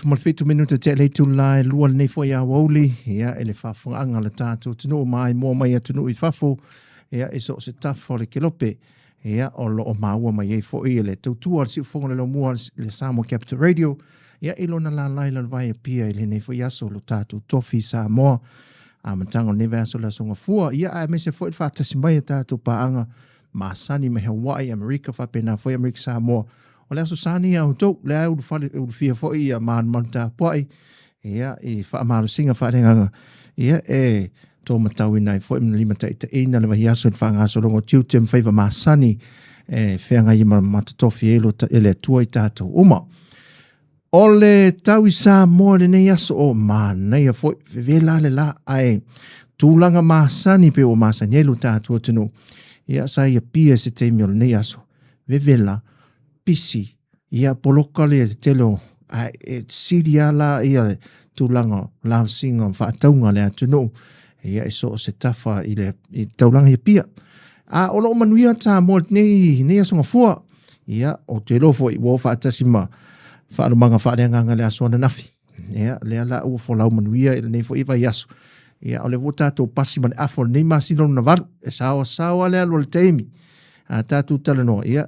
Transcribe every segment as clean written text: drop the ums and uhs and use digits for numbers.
27 minute te le itula e lua lenei foi aoauli, ia, e le faafofogaaga a le tatou atunuu ma aimoa mai atunuu i fafo, ia, i so o se tafa o le kelope, ia, o lo o maua mai ai foi e le tautua a le Siufofoga o le Laumua i le Samoa Capital Radio, ia, i lona lala i Lalovaea Apia i lenei foi aso lo tatou tofi Samoa. Amataga o lenei vaiaso le Aso Gafua, ia, aemaise foi le faatasi mai a tatou paaga masani mai Hawaii, Amerika, faapena foi Amerika Samoa. O le Aso Sa lenei a outou, lea e ulufale, ulufia foi ia malumalu tapuai, ia, i faamalosiga faaleagaga, ia, e tōmatauina ai foi ma limataitaiina le vaiaso i le faagasologa o tiute ma faiva masani e feagai ma matotofi ai e le Atua i tatou uma. O le tau i Samoa i lenei aso, o manaia foi, vevela le la, ae tulaga masani pe ua masani ai lo tatou atunuu. Ia, sa i Apia i se taimi o lenei aso, vevela, pisi, ia poloka le tele o, ae e sili lava la ia le tulaga o lavasiga o faatauga a le atunuu, ia i so o se tafa i le i taulaga i Apia. A o lo o manuia Samoa i lenei aso Gafua, Ia, ou te iloa foi ua o faatasi ma faalumaga faaleagaga i le aso ananafi. Ia, lea la ua folau manuia i lenei foi vaiaso. Ia, o lea foi ua tatou pasi ma le afa o lenei masina lona valu. E saoasao lava le alu o le taimi. A tatou talanoa, ia,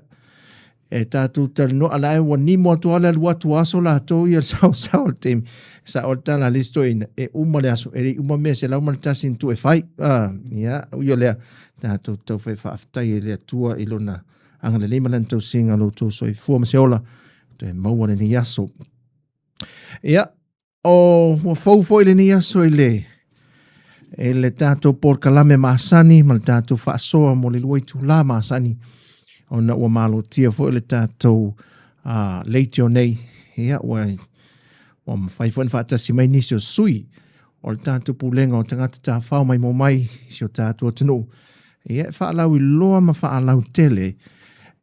e tatou talanoa, a la e ua nimo atu lava le alu atu o aso latou ia le saoasao o le taimi. E sao le tala a le isi toeaina, e uma le aso, e le i uma mea 101 na tuu e fai. Ah, ia, ui o lea, tatou taufai faafetai i le Atua i lona agalelei ma lana tausiga lo outou soifua ma se ola toe maua lenei aso. Ia, o ua fou foi lenei aso i le i le tatou polokalame masani ma le tatou faasoa mo le lua itula masani ona ua malotia foi le tatou leitio nei. Ia, ua ua mafai foi ona faatasi mai nisi o sui o le tatou pulega o tagata tafao mai mo mai si o tatou atunuu. Ia, e faalauiloa ma faalautele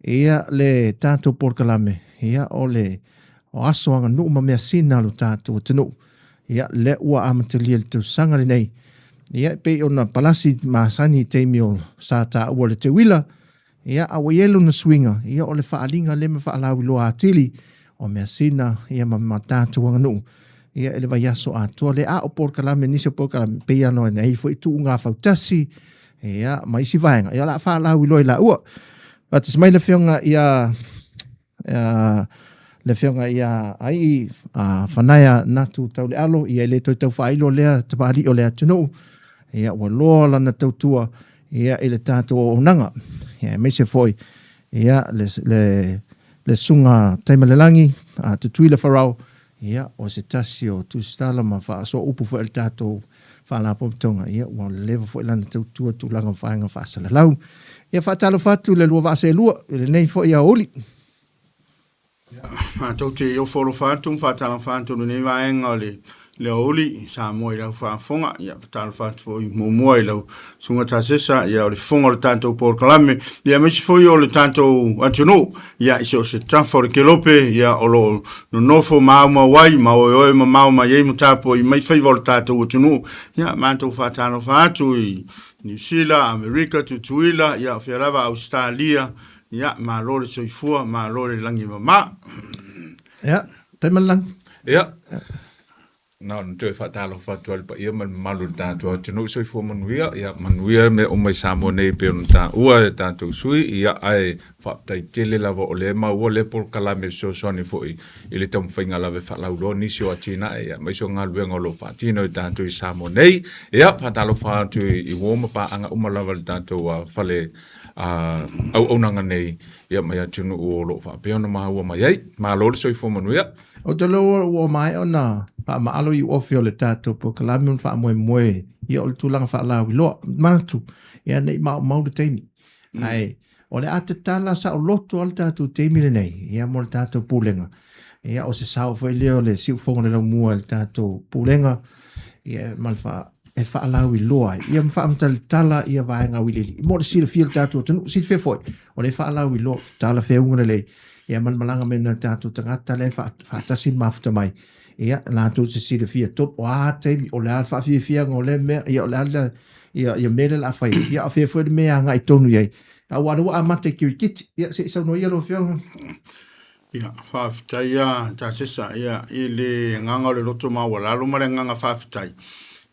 ia le tatou polokalame, ia, o le o aso aganuu ma measina a lo tatou atunuu. Ia, lea ua amatalia i le tausaga lenei. Ia, e pei ona palasi masani i taimi o sa taua le teuila, Ia, a ua i ai lona suiga, ia, o le faaaliga lea ma faalauiloa atili o measina, ia, ma ma tatou aganuu, ia, i le vaiaso atoa lea. A o polokalame, nisi o polokalame, pei lava ona i ai foi tuuga fautasi, ia, ma isi vaega, ia, o le a faalauiloa i laua. Faatasi mai le Afioga ia, ia le Afioga ia Ai Fanaia Natu Taulealo, ia e le toe tau faailo lea tamalii o le atunuu, ia ua loa lana tautua ia i le tatou auaunaga. Ia aemaise foi ia le, le, le susuga Taimalelagi a Tutuila Farao, ia o se tasi o tusitala ma faasoa upu foi a le tatou Faalapotopotoga, ia ua leva foi lana tautua tulaga o vaega faasalalau. Ia faatalofa atu le lua vaa seelua i lenei foi aoauli. Ia, matou te ofo alofa atu ma faatalofa atu i lenei vaega o le le aoauli i Samoa i lau faafofoga. Ia, faatalofa atu foi muamua i lau Susuga Tasesa, ia o le fofoga o le tatou polokalame, ia aemaise foi o le tatou atunuu, ia i so o se tafa o le kelope, ia o lo o nonofo maumau ai ma oeoe mamao mai ai ma tapuai mai faiva o le tatou atunuu. Ia, matou faatalofa atu i Niu Sila, Amerika, Tutuila, ia o fea lava Ausetalia, ia malo le soifua, malo le lagi e mama. Ia, Taimalelagi. Ia, na ona toe faatalofa atu ai i le paia ma le mamalu o le tatou atunuu, soifua manuia, ia manuia mea uma i Samoa nei pei ona taua e tatou sui, ia ae faafetai tele lava o lea e maua lea polokalame e fesoasoani foi i le taumafaiga lava e faalauiloa nisi o atinae, ia aemaise o galuega o lo o faatino e tatou i Samoa nei. Ia, faatalofa atu i uo ma paaga uma lava i le tatou fale auaunaga nei, ia mai atunuu o lo o faapea ona maua mai ai. Malo le soifua manuia. Ou te iloa ua maea ona faamaalo iuofi o le tatou polokalame ma faamoemoe ia o le tulaga faalauiloa. Manatu, ia ne i maumau le taimi. Ae o le a tatala saoloto lava le tatou taimi lenei ia mo le tatou pulega. Ia o se sao foi lea o le siufofoga o le laumua i le tatou pulega ia ma le faa e faalauiloa ai ia ma faamatalitala ia vaega auiliili mo le silafia o le tatou atunuu. Silafia foi o le faalauiloa talafeauga lelei ia ma le malaga mai o tatou tagata lea e faatasi le mafuta mai ia latou te silafia tonu o a taimi o le a le faafiafiaga o lea mea ia o le a le ia ia mea lea o le a fai ia a o fea foi le mea e agai tonu i ai aua o lea ua amata i kirikiti ia se i saunoa ia lau afioga. Ia, faafetai a Tasesa, ia, i le agaga o le loto maualalo ma le agaga faafetai.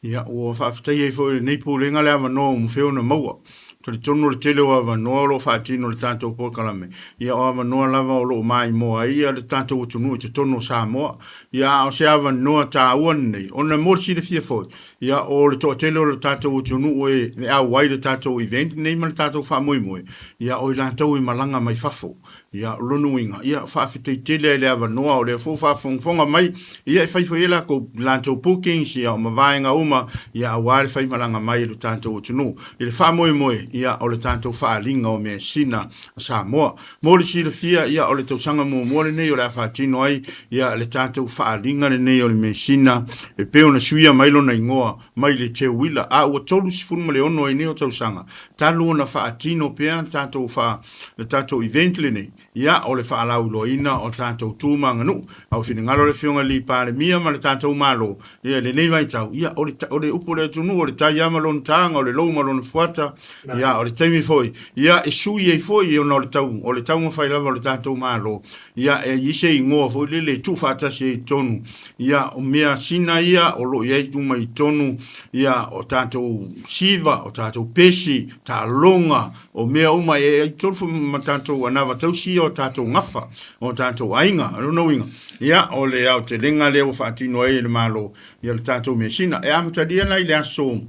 Ia, ua faafetai ai foi i lenei Pulega le avanoa ua mafai ona maua. Talitonu o le tele o avanoa o lo o faatino e le tatou polokalame, ia o avanoa lava o lo o maimoa ai le tatou atunuu i totonu o Samoa. Ia, a o se avanoa taua lenei, ona mo le silafia foi, ia o le toatele o le tatou atunuu e auai i le tatou event lenei ma le tatou faamoemoe, ia o i latou e malaga mai fafo. Ia, o lona uiga, ia, faafetai tele i le avanoa, o lea foi ua faafogafoga mai, ia, e fai foi e lakou, latou bookings, ia, ma vaega uma, ia, aua le faimalaga mai i lo tatou atunuu. I le faamoemoe, ia, o le tatou faaaliga o measina a Samoa. Mo le silafia, ia, o le tausaga muamua lenei o le a faatino ai, ia, le tatou faaaliga lenei o le measina, e pei ona suia mai lona igoa mai le Teuila, a ua 36 ai nei o tausaga talu ona faatino pea le tatou faa le tatou event lenei, ia, o le faalauiloaina o tatou tu ma aganuu. A ua finagalo le Afioga i le Palemia ma le tatou Malo, ia, i lenei vaitau, ia, o le, o le upu o le atunuu, o le tai lava ma lona taga, o le lou ma lona fuata, ia, o le taimi foi, ia, e sui ai foi ona o le tau, o le taumafai lava o le tatou Malo, ia, e i ai se igoa foi lele e tuufaatasi ai i totonu, ia, o measina ia o lo o i ai uma i totonu, ia, o tatou siva, o tatou pesi, taaloga, O mea uma e ai totonu foi ma tatou anava tausi ia o tatou gafa, o tatou aiga. O lona uiga, ia, o le aotelega lea ua faatino ai e le Malo ia le tatou measina. E amatalia la i le aso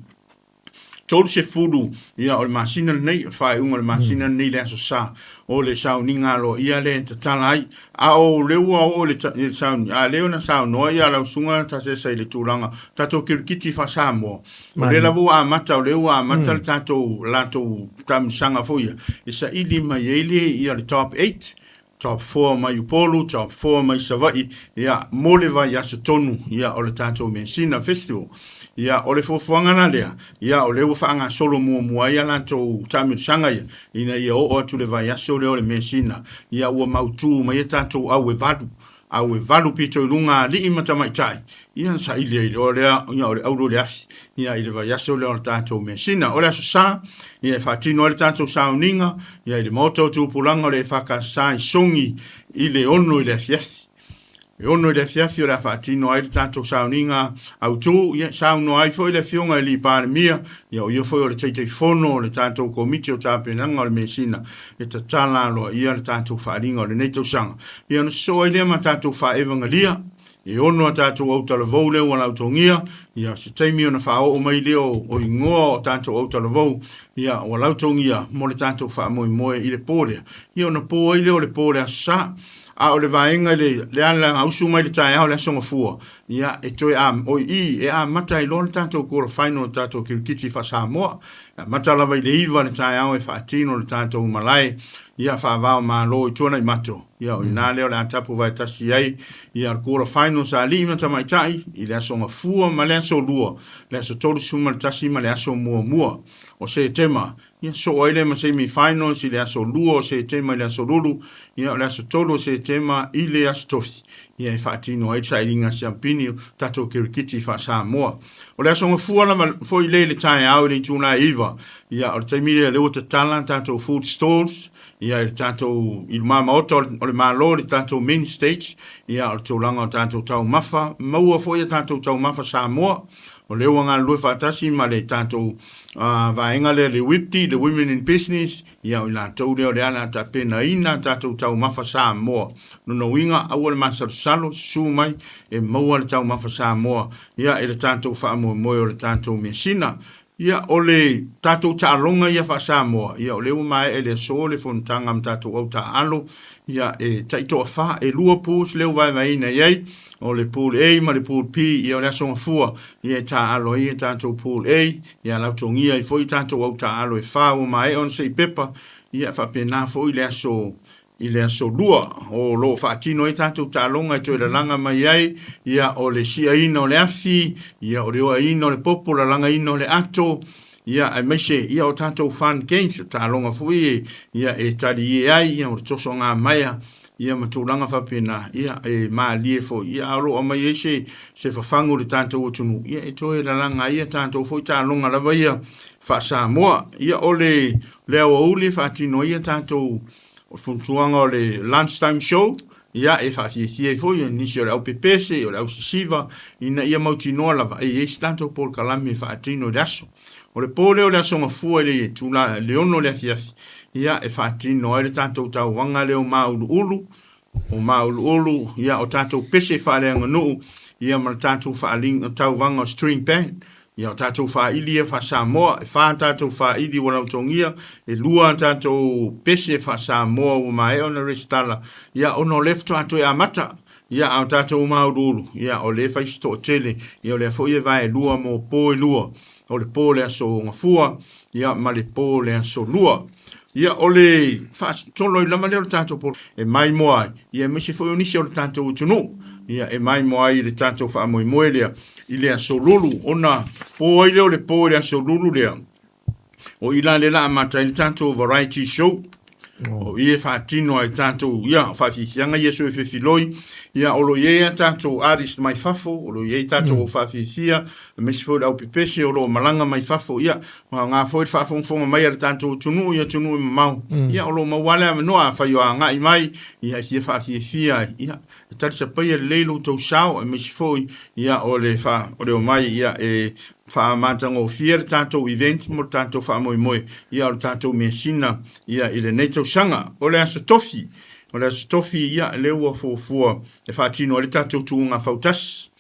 30 ia o le masina lenei, o le faaiuga o le masina lenei i le aso Sa, o le sauniga aloaia lea e tatala ai. A o lea ua oo i le sauni, a lea na saunoa ia lau Susuga Tasesa i le tulaga tatou kirikiti faa-Samoa, o lea lava ua amata, o lea ua amata le tatou latou taamilosaga foi ia, e saili mai ai le, ia le top 8, top 4 mai Upolu, top 4 mai Savaii, ia, mo le vaiaso tonu, ia, o le tatou Measina Festival. Ia, o le fuafuaga la lea, ia, o lea ua faagasolo muamua ai a latou taamilosaga ia, ina ia oo atu le vaiaso lea o le Measina, ia ua mautu mai a tatou au e valu, au e valu pito i luga alii ma tamaitai, ia saili ai loa lea, ia o le auro i le afi, ia i le vaiaso lea o le tatou Measina. O le Aso Sa, ia e faatino ai le tatou sauniga, ia i le Maota o Tupulaga o le EFKS i Sogi i le 6 i le afiafi. E 6 i le afiafi o le a faatino ai le tatou sauniga autu, ia saunoa ai foi le Afioga i le Palemia, ia o ia foi o le Taitaifono o le tatou Komiti o Tapenaga o le Measina, e tatala aloaia le tatou faaaliga o lenei tausaga. Ia ona sosoo ai lea ma tatou faaevagalia, e 6 a tatou autalavou lea ua lautogia, ia se taimi ona faaoo mai lea o igoa o tatou autalavou, ia ua lautogia mo le tatou faamoemoe i le po lea. Ia ona po ai lea o le po o le Aso Sa. A o le vaega i le, le ala ausu mai le taeao le Aso Gafua, ia, e toe a, o i, e amata ai loa le tatou quarter final o le tatou kirikiti faa-Samoa. E amata lava i le 9 le taeao e faatino le tatou malae, ia, faava o Malo i Tuanaimato. Ia, o ina lea o le a tapu vaetasi ai, ia, le quarter finals a alii ma tamaitai i le Aso Gafua ma le Aso Lua, le aso 31 ma le aso muamua o Setema. Ia, soo ai lea ma semi finals i le aso 2 o Setema i le aso Lulu, ia o le aso 3 o Setema i le aso Tofi, ia e faatino ai le sailiga siampini o tatou kirikiti faa-Samoa. O le aso Gafua lava foi lea i le taeao i le itula e 9, ia o le taimi lea lea ua tatala tatou food stalls, ia i le tatou i luma maota o le Malo i le tatou main stage, ia o le tulaga o tatou taumafa, maua foi a tatou taumafa Samoa. O lea ua galulue faatasi ma le tatou vaega lea le WIPTI, le Women in Business, ia o i latou lea o le ala tapenaina tatou taumafa Samoa. Lona uiga, aua le masalosalo, susu mai e maua le taumafa Samoa ia i le tatou faamoemoe o le tatou measina. Ia, o le tatou taaloga ia faa-Samoa, ia o lea ua maea i le aso le fonotaga ma tatou au taaalo, ia e taitoafa, e lua pools lea ua vaevaeina i ai, o le pool A ma le pool B, ia o le Aso Gafua, ia e taaalo ai ia tatou pool A, ia lautogia ai foi tatou au taaalo e fa ua maea ona sei pepa, ia faapena foi le aso i le aso Lua o lo o faatino ai tatou taaloga e toe lalaga mai ai, ia o le siaina o le afi, ia o le oaina o le popo, lalagaina o le ato, ia aemaise ia o tatou fun games, o taaloga foi e, ia e talie ai, ia o le tosogamaea, ia ma tulaga faapena, ia e malie foi, ia a o lo o aumai ai se, se fafagu i le tatou atunuu, ia e toe lalaga ai ia tatou foi taaloga lava ia faa-Samoa. Ia o le, le aoauli e faatino ai ia tatou O le fuafuaga o le lunch time show, Ia, e faafiafia ai foi nisi o le aupepese, o le ausisiva, ina ia mautinoa lava e i ai se tatou polokalame e faatino i le aso. O le po lea o le Aso Gafua i le itula i le 6 i le afiafi, ia, e faatino ai le tatou tauvaga lea o Māuluulu, o Māuluulu, ia, o tatou pese faaleaganuu, ia, ma le tatou faaaliga, tauvaga o string band. Ia, o tatou faili ia faa-Samoa, e fa tatou faili ua lautogia, e lua tatou pese faa-Samoa ua maea ona resitala, ia, ona o lea faatoa toe amata. Ia, a o tatou māuluulu, ia, o lea e fai si toatele, ia, o lea foi e vaelua mo po e lua, o le po o le aso Gafua, ia, ma le po o le aso Lua. Ia, o le faasolo ai lava lea o le tatou po e maimoa ai, ia, aemaise foi o nisi o le tatou atunuu, ia, e maimoa ai i le tatou faamoemoe lea i le aso Lulu, ona po ai lea o le po i le aso Lulu lea, o i la lea la amata ai le tatou variety show. O i e faatino ai tatou, ia, faafiafiaga ia sui fefiloi, ia, o lo o i ai a tatou artist mai fafo, o lo o i ai tatou mm. faafiafia, aemaise foi le aupepese o lo o malaga mai fafo, ia, aoga foi le faafogafoga mai a le tatou atunuu i atunuu e mamao, mm. ia, o lo o maua le avanoa, afai o agai mai, ia, e fia faafiafia ai, ia, e talisapaia lelei lo outou sao, aemaise foi, ia, o le, fa, o le omai, ia, e faamatagofie le tatou event mo le tatou faamoemoe, ia, o le tatou measina, ia, i lenei tausaga. O le Aso Tofi, o le Aso Tofi, ia, lea ua fuafua e faatino ai le tatou tuuga fautasi.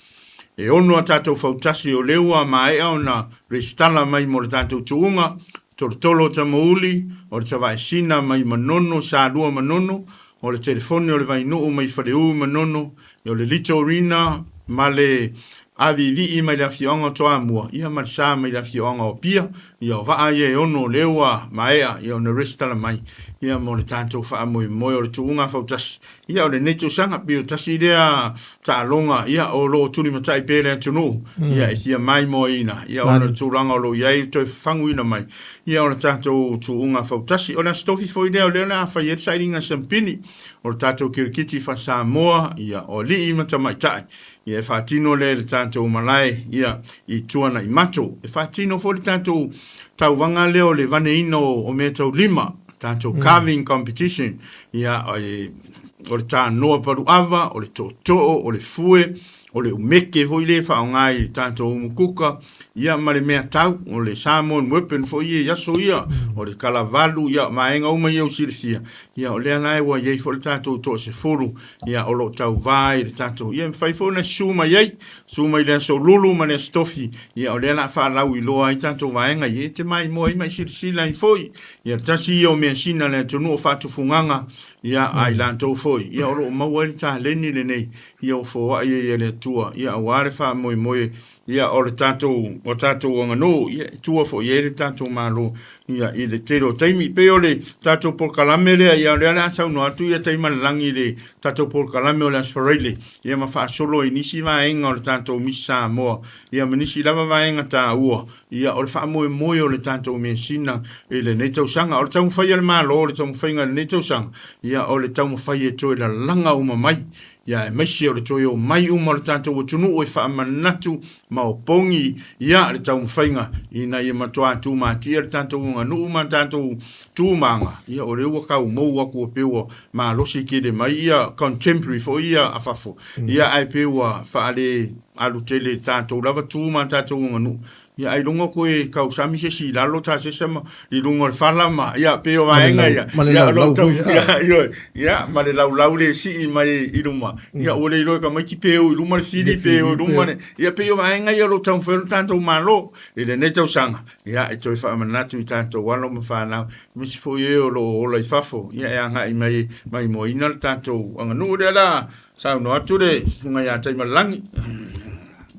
E ono a tatou fautasi o lea ua maea ona resitala mai mo le tatou tuuga, Tolotolo o Tamauli, o le Tavaesina mai Manono, Salua Manono, o le Telefoni o le Vainuu mai Faleu Manono, o le Litorina ma le Aviivii mai le afioaga o Toamua, ia ma le Sa mai le afioaga o Apia, ia o vaa ia e ono o lea ua maea ia ona resitala mai ia mo le tatou faamoemoe o le tuuga fautasi ia o lenei tausaga. Pei o tasi lea taaloga ia o lo o tulimatai pea le atunuu ia e fia maimoaina ia ona o le tulaga o lo o i ai le toe fafaguina mai ia o le tatou tuuga fautasi. O le Aso Tofi foi lea o lea o le a fai ai le sailiga siampini o le tatou kirikiti faa-Samoa ia o alii ma tamaitai ia e faatino lea i le tatou malae ia i Tuanaimato. E faatino foi le tatou tauvaga lea o le vaneina o meataulima, tatou carving competition, ia o le tanoa paluava, o le tootoo, o le fue, o le umeke foi lea e faaaoga i le tatou umukuka, ia ma le mea tau, o le Samoan weapon foi ia i aso ia, o le kalavalu, ia vaega uma ia ua silafia, ia o lea la ua i ai foi le tatou toasefulu, ia o lo o tauva ai le tatou, ia e mafai foi ona susu mai ai, susu mai le Aso Lulu ma le Aso Tofi, ia o lea la faalauiloa ai tatou vaega ia, e te maimoa ai ma e silasila ai foi, ia tasi ia o measina a le atunuu o faatufugaga, ia a i latou foi, ia o lo o maua ai le taleni lenei, ia ua foai ai e le Atua, ia aua le faamoemoe Ia, o le tatou, o tatou aganuu, ia, e tua foi i ai le tatou Malo, ia, i le tele o taimi. E pei o le tatou polokalame lea, ia, o lea o le a saunoa atu ia Taimalelagi i le tatou polokalame o le Aso Faraile, ia, ma faasolo ai nisi vaega o le tatou Misi Samoa, ia, ma nisi lava vaega taua, ia, o le faamoemoe o le tatou measina i lenei tausaga. O le taumafai a le Malo, o le taumafaiga i lenei tausaga, ia, o le taumafai e toe lalaga uma mai Ia, aemaise o le toe omai uma o le tatou atunuu e faamanatu ma opogi ia le taumafaiga ina ia matua tumatia le tatou aganuu ma tatou tumaga, ia o lea ua kaumou atu ua pei ua malosi tele mai ia contemporary foi ia a fafo, ia ae pei ua faale alu tele i tatou lava tu ma tatou aganuu. Ia ailoga koe tausami se isi i lalo tasesa ma i luga o le fala ma ia pei o vaega ia. Ma le Ia o lo laulau tau foi. ia ioe ia ma le laulau le sii mai i luma. Ia ua le iloa e tamaiti pe o i luma le Le fili pe o fili i luma pe. le ia pei o vaega ia o lo o taumafai ai lo tatou Malo i lenei tausaga. Ia e toe faamanatu i tatou alo ma fanau aemaise foi e o lo o ola i fafo ia e agai mai e maimoaina le tatou aganuu lea la Saunoa atu le susuga ia Taimalelagi.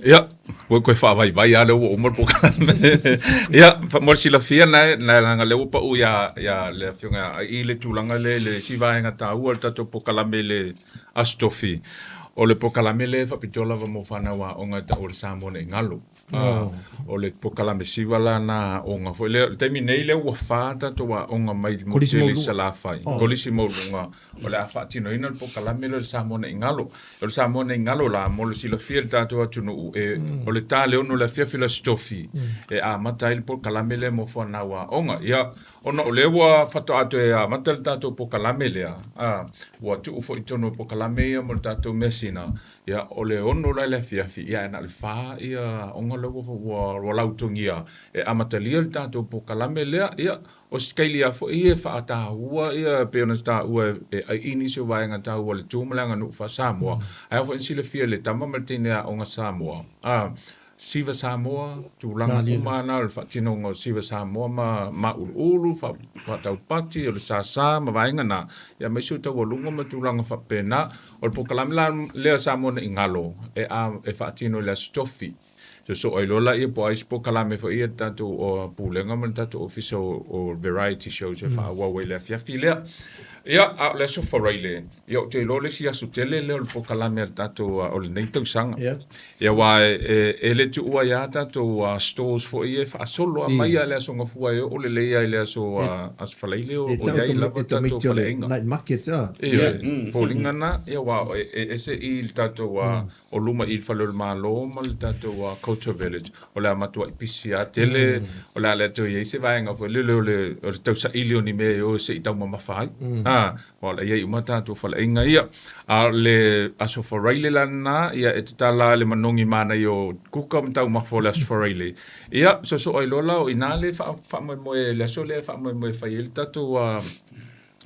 Ia, ua koe faavaivai lava lea ua uma le polokalame. Ia, mo le silafia na, na leaga lea ua pau ia, ia le afioga ia i le tulaga lea i le isi vaega taua o le tatou polokalame i le Aso Tofi. O le polokalame lea e faapitoa lava mo fanau aoga e tau o le Samoa Nei Galo. O le polokalame siva la na aoga foi lea. O le taimi nei lea ua fa tatou aoga mai le motu tele i Salafai, Kolisi Maualuga, o le a faatinoina le polokalame lea o le Samoa Nei Galo. O le Samoa Nei Galo la, mo le silafia e le tatou atunuu, e, o le ta le 6 i le afiafi o le Aso Tofi, e amata ai le polokalame lea mo fanau aoga. Ia, Ona o lea ua faatoa toe amata le tatou polokalame lea, a, ua tuu foi i totonu o polokalame ia mo le tatou measina, ia, o le 6 la i le afiafi, ia ae na o le fa ia aoga lea ua, ua lautogia e amatalia le tatou polokalame lea. Ia, o se kaili lava foi ia e faataua ia pei ona taua e ai nisi o vaega taua o le tu ma le aganuu faa-Samoa, ae ao foi ona silafia e le tama ma le teine aoga Samoa, a, Siva Samoa, tulaga uma lava na o le faatinoga o Siva Samoa ma Mauluulu, faataupati, o le sasa ma vaega na, ia aemaise o taualuga ma tulaga faapena. O le polokalame la lea Samoa Nei Galo e e faatino i le Aso Tofi. Sosoo ai loa laia po o ai isi polokalame foi ia le tatou Pulega ma le tatou Ofisa o Variety Shows e faaauau ai i le afiafi lea. Ia, a o le Aso Faraile, Ia ou te iloa le isi aso tele lea o le polokalame a le tatou o lenei tausaga. Yeah. Ia aua e, e, e le tuua ai lava tatou uh, stores foi ia e faasolo lava mai lava i le aso Gafua e oo lelei lava i le aso, uh, aso Faraile o, o i ai lava tatou faleaiga. Night market, ah. Ia, yeah. foliga na, ia aua e, e ese i le tatou uh, o luma i le fale o le Malo ma le tatou uh, Culture Village. O le a matuai pisi lava tele, o le a le toe i ai se vaega foi lele o le, o le tausaili o ni mea e o se i taumamafa ai. Ah, Aua o le a i ai uma tatou faleaiga ia. A o le Aso Faraile la lena, ia e tatala le manogi manaia o kuka ma taumafa o le Aso Faraile. Ia, soosoo ai loa la o i ina le faamoemoe, le aso lea e faamoemoe e fai ai le tatou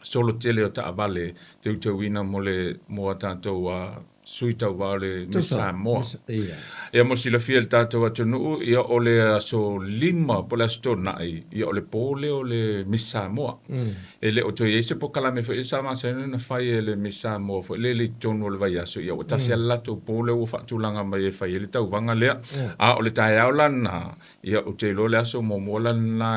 solo tele o taavale teuteuina mo le, mo a tatou sui tauva o le Miss Samoa. Ia mo silafia e le tatou atunuu, ia o le aso 5 po o le aso Toonai, ia o le po lea o le Miss Samoa. E le o toe i ai se polokalame foi lea sa masani ona fai e le Miss Samoa foi lele i totonu o le vaiaso, ia ua tasi lava le latou po lea ua faatulaga mai e fai ai le tauvaga lea. A o le taeao la lena, ia ou te iloa o le aso muamua la lena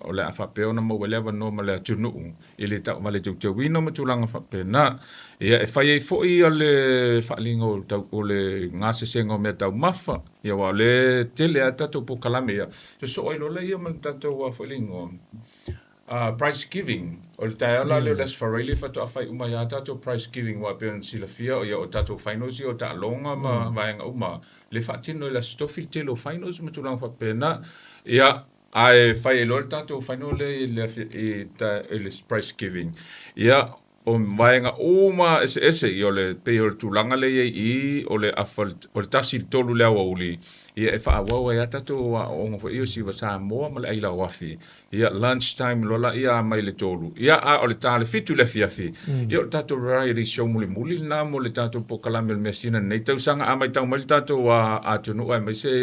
o le a faapea ona maua ai le avanoa ma le atunuu i le taavale teuteuina ma tulaga faapena. Ia, e fai ai foi le faaaliga o, tau, o le gasesega o mea taumafa, ia, aua o lea e tele lava tatou polokalame ia, sosoo ai loa laia ma le tatou foi le igoa, prize giving. O le taeao la lea o le Aso Faraile faatoa fai uma ai lava tatou prize giving, aua e pei ona silafia, ia, o tatou finals ia o taaloga ma vaega uma, le faatino i le Aso Tofi le tele o finals ma tulaga faapena. Ia, Ae fai ai loa le tatou final lea i le i le prize giving. Ia, o vaega uma eseese, ia o le pei o le tulaga lea i ai i i, o le afa o le 1 i le 3 i le aoauli, ia e faaauau ai lava tatou aoaoga foi ia o Siva Samoa ma le Ailaoafi. Ia, lunch time loa laia a mai le 3. Ia, a o le ta le 7 i le afiafi, ia o le tatou variety show mulimuli lena mo le tatou polokalame o le measina i lenei tausaga. A matau mai le tatou atunuu aemaise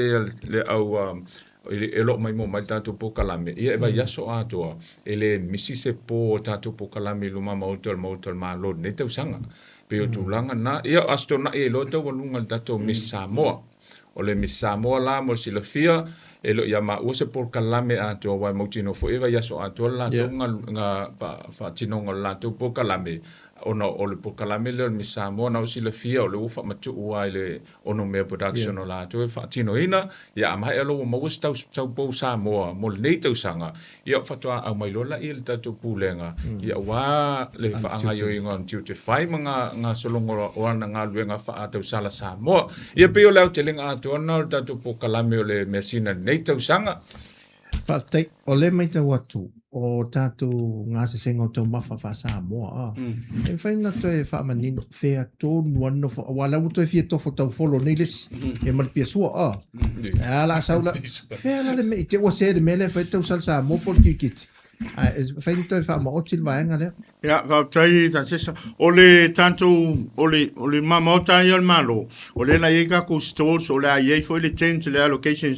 le au E lo o maimoa mai le tatou polokalame, ia e vaiaso atoa, e le misi se po o tatou polokalame i luma maota o le Maota o le Malo i lenei tausaga. Pei o tulaga na. Ia, o Aso Toonai e iloa taualuga i le tatou Miss Samoa. O le Miss Samoa la mo le silafia, e le o ia maua se polokalame atoa aua e mautinoa foi e vaiaso atoa le latou faatinoga o le latou polokalame ona o le polokalame lea o le Miss Samoa na ou silafia o lea ua faamatuu lava i le Onomea Production o latou e faatinoina, ia a maea loa ua maua se taupou Samoa mo lenei tausaga, ia faatoa aumai loa laia i le tatou Pulega, ia aua le faagaioiga o tiute fai ma gasologa o ana galuega faatausala Samoa. Ia pei o le aotelega atoa lena o le tatou polokalame o le measina i lenei tausaga. Faafetai. O lea e matau atu, o tatou gasesega o taumafa faa-Samoa, a. E mafai ona toe faamanino fea tonu lava le nofo, aua o la ua toe fia tofo taufolo nei le isi, ia ma le piasua, a. A la sau la, fea la le mea, i te i ua se le mea lea e fai le tausala Samoa po o le kirikiti. Ae e mafai ona toe faamaoti le vaega lea. Ia, faafetai Tasesa. O le tatou, o le, o le maota ia o le Malo, o lea na i ai tatou stalls, o le a i ai foi le tent, le allocation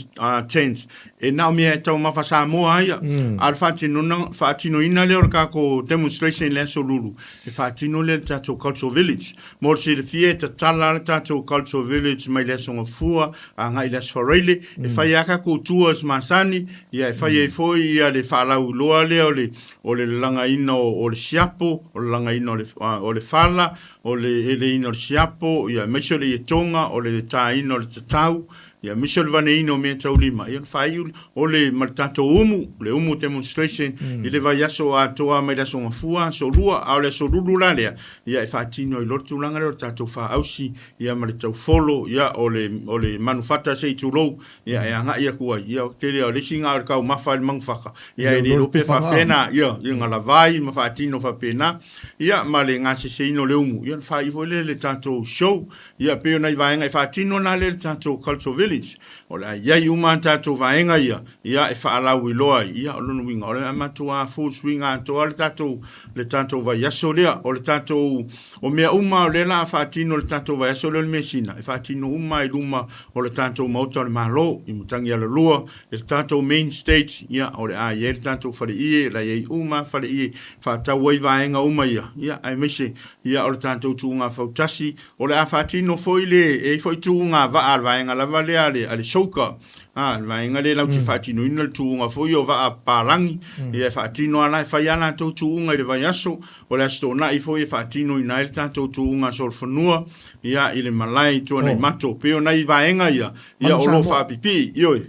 tent, e naomia e taumafa Samoa ia. A o le faatinoina, faatinoina lea o le tatou demonstration i le Aso Lulu, e faatino lea i le tatou Cultural Village. Mo le silafia e tatala le tatou Cultural Village mai le Aso Gafua agai i le Aso Faraile, e fai lava tatou tours masani, ia e fai ai foi ia le faalauiloa lea o le o le lalagaina o le siapo. siapo, o le lagaina o le, o le fala, o le eleiina o le siapo, ia, aemaise o le ietoga, o le taina o le tatau, ia, aemaise o le vaneina o meataulima, ia, ona faaiu o le, ma le tatou umu, le umu demonstration, i le vaiaso atoa mai le Aso Gafua, Aso Lua, a o le Aso Lulu la lea, ia, e faatino ai loa le tulaga lea o le tatou faaausi, ia, ma le taufolo, ia, o le, o le manufata se i tulou, ia, e agai atu ai, ia, o tele o le isi na o le taumafa i le manufaka, ia, e le iloa pe faapefea na, ia, ia na lavai ma faatino faapena, ia, ma le gaseseina o le umu, ia, ona faaiu foi lea i le tatou show, ia, pei o nai vaega e faatino na lea i le tatou Cultural Village, o le a i ai uma a tatou vaega ia, ia, e faalauiloa ai, ia, o lona uiga, o le a matua full swing atoa le tatou, le tatou vaiaso lea, o le tatou, o mea uma o lea o le a faatino i le tatou vaiaso lea o le Mesina, e faatino uma i luma o le tatou Maota o le Malo i Matagialalua, i le tatou main stage, ia, o le a i ai le tatou faleie, o le a i ai uma faleie e faatau ai vaega uma ia, ia, aemaise, ia, o le tatou tuuga fautasi, o le a faatino foi le, e i ai foi tuuga vaa a le vaega lava lea a le, a le Soka, a, le vaega lea latou te faatinoina le tuuga foi o vaa papalagi, ia, e faatino lava la, e fai lava latou tuuga i le vaiaso, O le Aso Toonai foi e faatinoina ai le tatou tuuga solofanua ia i le malae i Tuanaimato. Pei o nai vaega ia, ia o lo o faapipii, ioe,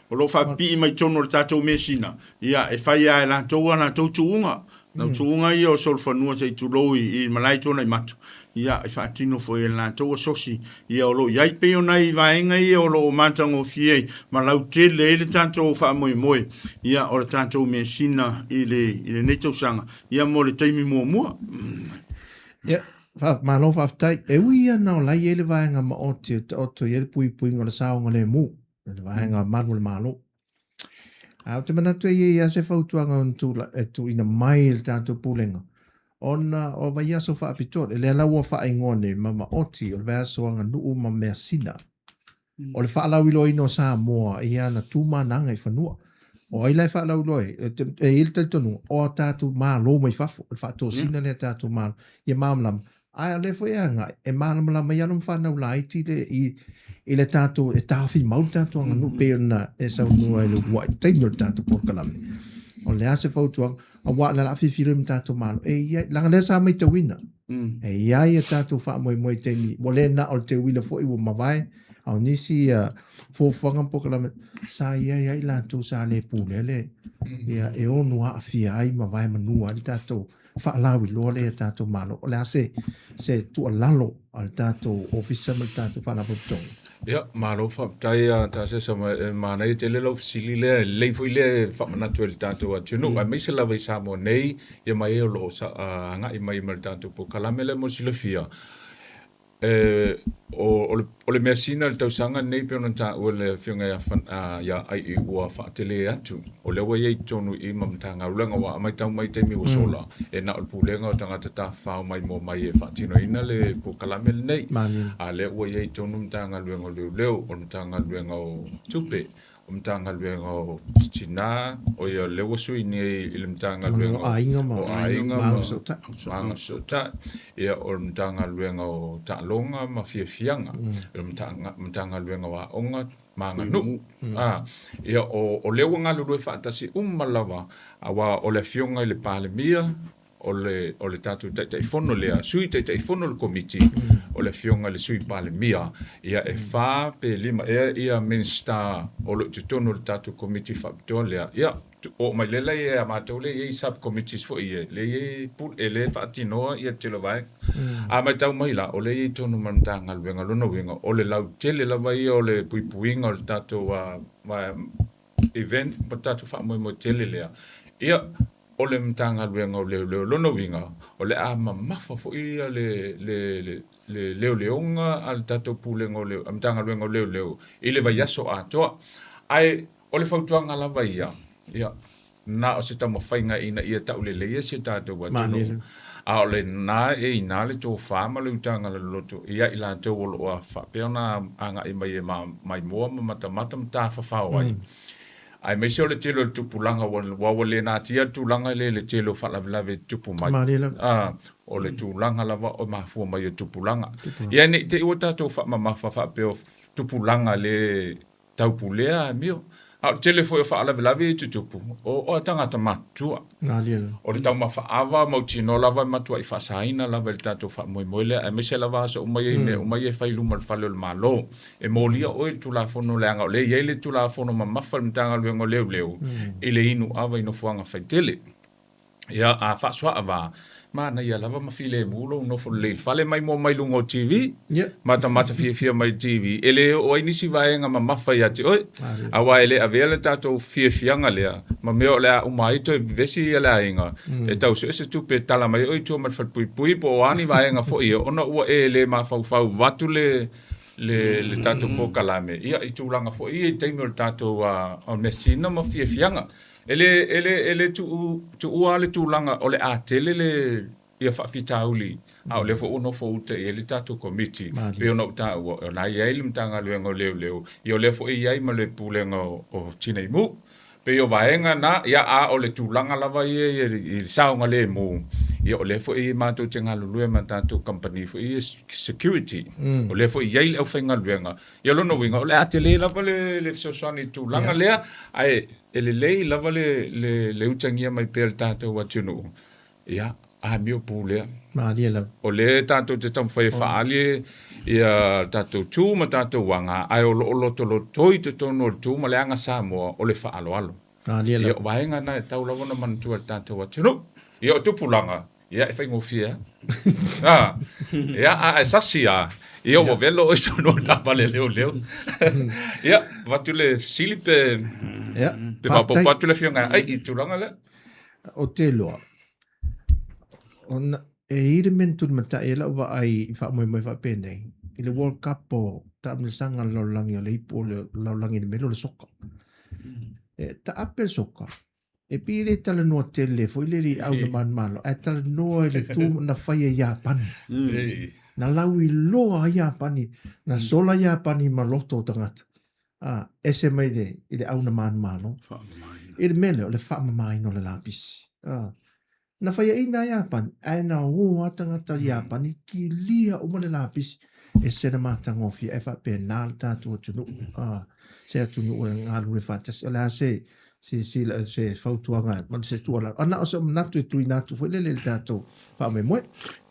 o lo o faapipii mai totonu o le tatou mesina, ia e fai lava e latou a latou tuuga. Nau tuuga ia o solofanua se i tulou i malae i Tuanaimato, ia e faatino foi e latou asosi ia o lo o i ai. Pei o nai vaega ia o lo o matagofie ai ma lautele ai le tatou faamoemoe ia o le tatou mesina i le i lenei tausaga Ia mo le taimi muamua. Ia, fa, malo faafetai. E ui ia na o la i ai le vaega maoti e taoto i ai le puipuiga o le saogalemu, le vaega malu o le Malo. A ou te manatu e i ai lava se fautuaga ona tula, e tuuina mai i le tatou Pulega, ona o vaiaso faapitoa, lea la ua faaigoa nei ma maoti o le vaiaso aganuu ma measina. O le faalauiloaina o Samoa i ana tu ma ana agaifanua. O ai la e faalauiloa ai? E i ai le talitonuga, o a tatou Malo mai fafo, o le faatosina lea a tatou Malo, ia malamalama. Ae o lea foi e agai, e malamalama ai alo ma fanau laiti le, i, i le tatou, e taofi mau le tatou aganuu pei ona e saunoa i le uluai taimi o le tatou polokalame. O le a se fautuaga? Aua o le a filifili ma tatou Malo. E i ai, leaga lea sa matauina, e i ai a tatou faamoemoe i taimi, ua le na o le teuila foi ua mavae, a o nisi fuafuaga ma polokalame, sa i ai ai latou sa le pulea le, ia, e ono aafia ai ma vae manua ai le tatou faalauiloa lea i a tatou Malo. O le a se, se tuualalo a le tatou Ofisa ma le tatou Faalapotopotoga? Ia, malo faafetai a Tasesa, e manaia tele lau fesili lea, e lelei foi lea e faamanatu ai i le tatou atunuu, aemaise lava i Samoa nei, ia ma e o lo o agai mai ma le tatou polokalame lea mo le silafia. E, o, o le measina i le tausaga lenei pei ona taua e le Afioga ia, ia Ai'i ua faatele atu. O lea ua i ai i totonu i i ma Matagaluega ua matau mai i taimi ua sola, e na o le Pulega o Tagata Tafafao Maimoa Mai e faatinoina le polokalame lenei. A lea ua i ai i totonu Matagaluega o Leoleo, o le Matagaluega o Tupe, o le Matagaluega o Tina, o ia lea ua sui nei i le Matagaluega o Aiga ma Agafesootai, ia o le Matagaluega o Taaloga ma Fiafiaga, o le Matagaluega o Aoga ma Aganuu. A, ia, o, o lea ua galulue faatasi uma lava, aua o le Afioga i le Palemia, o le, o le tatou Taitaifono lea, Sui Taitaifono o le Komiti, o le Afioga i le Sui Palemia, ia, e fa pe lima ea ia Minisita o lo o i totonu o le tatou Komiti Faapitoa lea. Ia, oo mai lea la ia matou lea e i ai sub-committees foi ia, lea e i ai pule, lea e faatinoa ia tele o vaega. A matau mai la, o lea e i ai tonu ma le Matagaluega, lona uiga, o le lautele lava ia o le puipuiga o le tatou event ma le tatou faamoemoe tele lea. Ia, o le Matagaluega o Leoleo, lona uiga, o le a mamafa foi ia le, le, le, le leoleoga a le tatou Pulega o le Matagaluega o Leoleo i le vaiaso atoa. Ae o le fautuaga lava ia, ia, na o se taumafaiga ina ia tauleleia si o tatou atunuu, a o lena e i ina le tofa ma le utaga loloto ia i latou o lo o faapea ona agai mai e maimoa ma matamata ma tafafao ai. Aemaise o le tele o le tupulaga ua ua le natia le tulaga lea i le tele o faalavelave e tutupu mai. Malie lava. A, o le tulaga lava o mafua mai o tupulaga. Ia ne i te i ua tatou faamamafa faapea o tupulaga le taupulea amio. A o le tele foi o faalavelave ia e tutupu, o tagata matutua. O le taumafa ava mautinoa lava e matuai faasaina lava i le tatou faamoemoe lea, aemaise lava aso uma ia i mea uma ia e fai i luma o le fale o le Malo. E molia oe i le Tulafono leaga o lea e i ai le Tulafono mamafa a le Matagaluega o Leoleo i le inu ava i nofoaga faitele. Ia, a faasoaava, manaia lava ma filemu lou nofo lelei i le fale ma maimoa mai luga o TV, matamata fiafia mai i le TV, e le oo ai nisi vaega mamafa ia te oe. Aua e le avea le tatou fiafiaga lea ma mea o le a uma ai toe vevesi le aiga, e tau sue se tupe e tala mai oe i tua ma le falepuipui po o a ni vaega foi ia, ona ua e le mafaufau vaeatu le le, le tatou polokalame, ia, i tulaga foi ia i taimi o le tatou uh, measina ma fiafiaga. E le, e le, e le tuu, tuua le tulaga o le a tele le ia faafitauli, a o lea foi ua nofo uta i ai le tatou Komiti, pei ona ou taua, o la e i ai le Matagaluega o Leoleo, ia o lea foi e i ai ma le Pulega o, o Tinei Mu. Pei o vaega na, ia a o le tulaga lava ia i le saogalemu, ia o lea foi matou te galulue ma tatou kamupani foi ia security. O lea foi e i ai le aufaigaluega. Ia o lona uiga, o le a tele lava le, le fesoasoani i le tulaga lea, ae e lelei lava le, le, le utagia mai pea e le tatou atunuu, ia, amio pū lea. Malie lava. O lea tatou te taumafai e faaali ia tatou tu ma tatou aga, ae o lo o lotolotoi i totonu o le tu ma le aga Samoa o le faaaloalo. Malie lava. Ia, o vaega na e tatau lava ona manatua e le tatou atunuu. Ia, o tupulaga, ia e faigofie lava. A, ia, a e sasi lava, ia ua velo oe i totonu o le taavale leoleo. Ia, avatu le fesili pe, Ia, pe faaopoopo atu le Afioga ia Ai i le tulaga lea. Ou te iloa, ona e i ai le mea na tulimatai ai lau vaai i faamoemoe faapenei, i le World Cup o taamilosaga a le lalolagi o le ipu o le lalolagi i le mea lea o le soka. E taape le soka, e pei e le talanoa tele foi lele i au na manumalo, ae talanoa i le tu na fai e Iapani. Na lauiloa ai Iapani, na sola Iapani ma loto o tagata. A, ese mai le, i le au na manumalo. I le mea lea, o le faamamaina o le lapisi. A, na faiaina a Iapani, ae na o a tagata Iapani, kilia uma le lapisi, ese le matagofie, ae faapena le tatou atunuu. A, se atunuu e galulue faatasi. O le a se silasila, se fautuaga ma se tuualalo. A na o se manatu e tuuina atu foi lele i le tatou faamoemoe.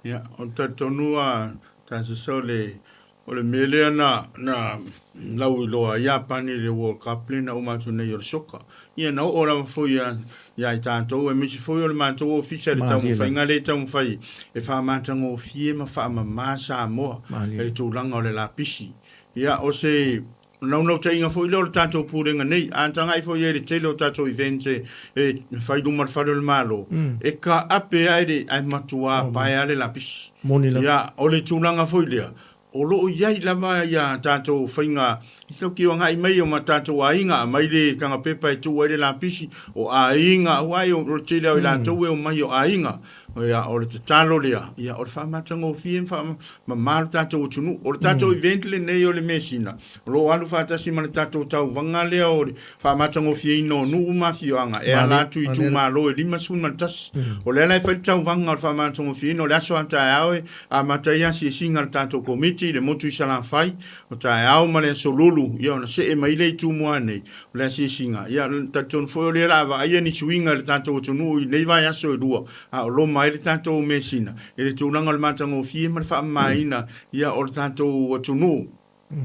Ia, o le talitonu a Tasesa o le O le mea lea na, na lauiloa ai Iapani i le World Cup lea na uma atu nei o le soka. Ia na oo lava foi ia, ia i tatou, aemaise foi o le matou ofisa i le taumafaiga lea e taumafai e faamatagofie ma faamama Samoa i le tulaga o le lapisi. Ia, o se naunautaiga foi lea o le tatou Pulega nei. A tagai foi i ai i le tele o tatou events e, e fai i luma o le fale o le Malo, e kaape lava i le, ae matuā pae lava le lapisi. Moni lava. Ia, o le tulaga foi lea, o lo o i ai lava ia tatou faiga, e tatou te agai mai o ma tatou aiga, aumai le tagapepa e tuu ai le lapisi, o aiga, aua o le tele lava o i latou e omai o aiga. Ia, o le tatalo lea, ia, o le faamatagofie ma faamama lo tatou atunuu. O le tatou event lenei o le measina, o lo o alu faatasi ma le tatou tauvaga lea o le faamatagofieina o nuu ma afioaga e ala atu i itumalo e 51. O lea la e fai le tauvaga o le faamatagofieina, o le aso a taeao e amata ai asiasiga a le tatou Komiti i le motu i Salafai, o taeao ma le aso Lulu, ia ona see mai lea i Tumua nei, o le asiasiga. Ia, talitonu foi o lea o le a vaaia ni suiga i le tatou atunuu i nei vaiaso e lua, a o loma ai le tatou measina i le tulaga o le matagofie ma le faamamaina, ia, o le tatou atunuu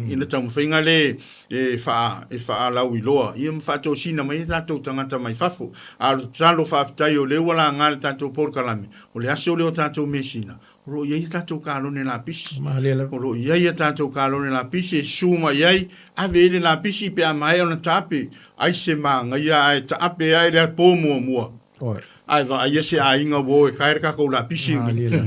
i le taumafaiga lea e faa, e faalauiloa, ia, ma faatosina mai ai tatou tagata mai fafo. A o le tatalo faafetai o lea ua laga le tatou polokalame, o le aso lea o tatou measina, O lo o i ai a tatou kalone lapisi. O lo o i ai a tatou kalone lapisi e susu mai ai, ave ai le lapisi pe a maea ona taape, ai se magaia ae taape ai le po muamua. Ae vaaia se aiga ua o e kae le tatou lapisi.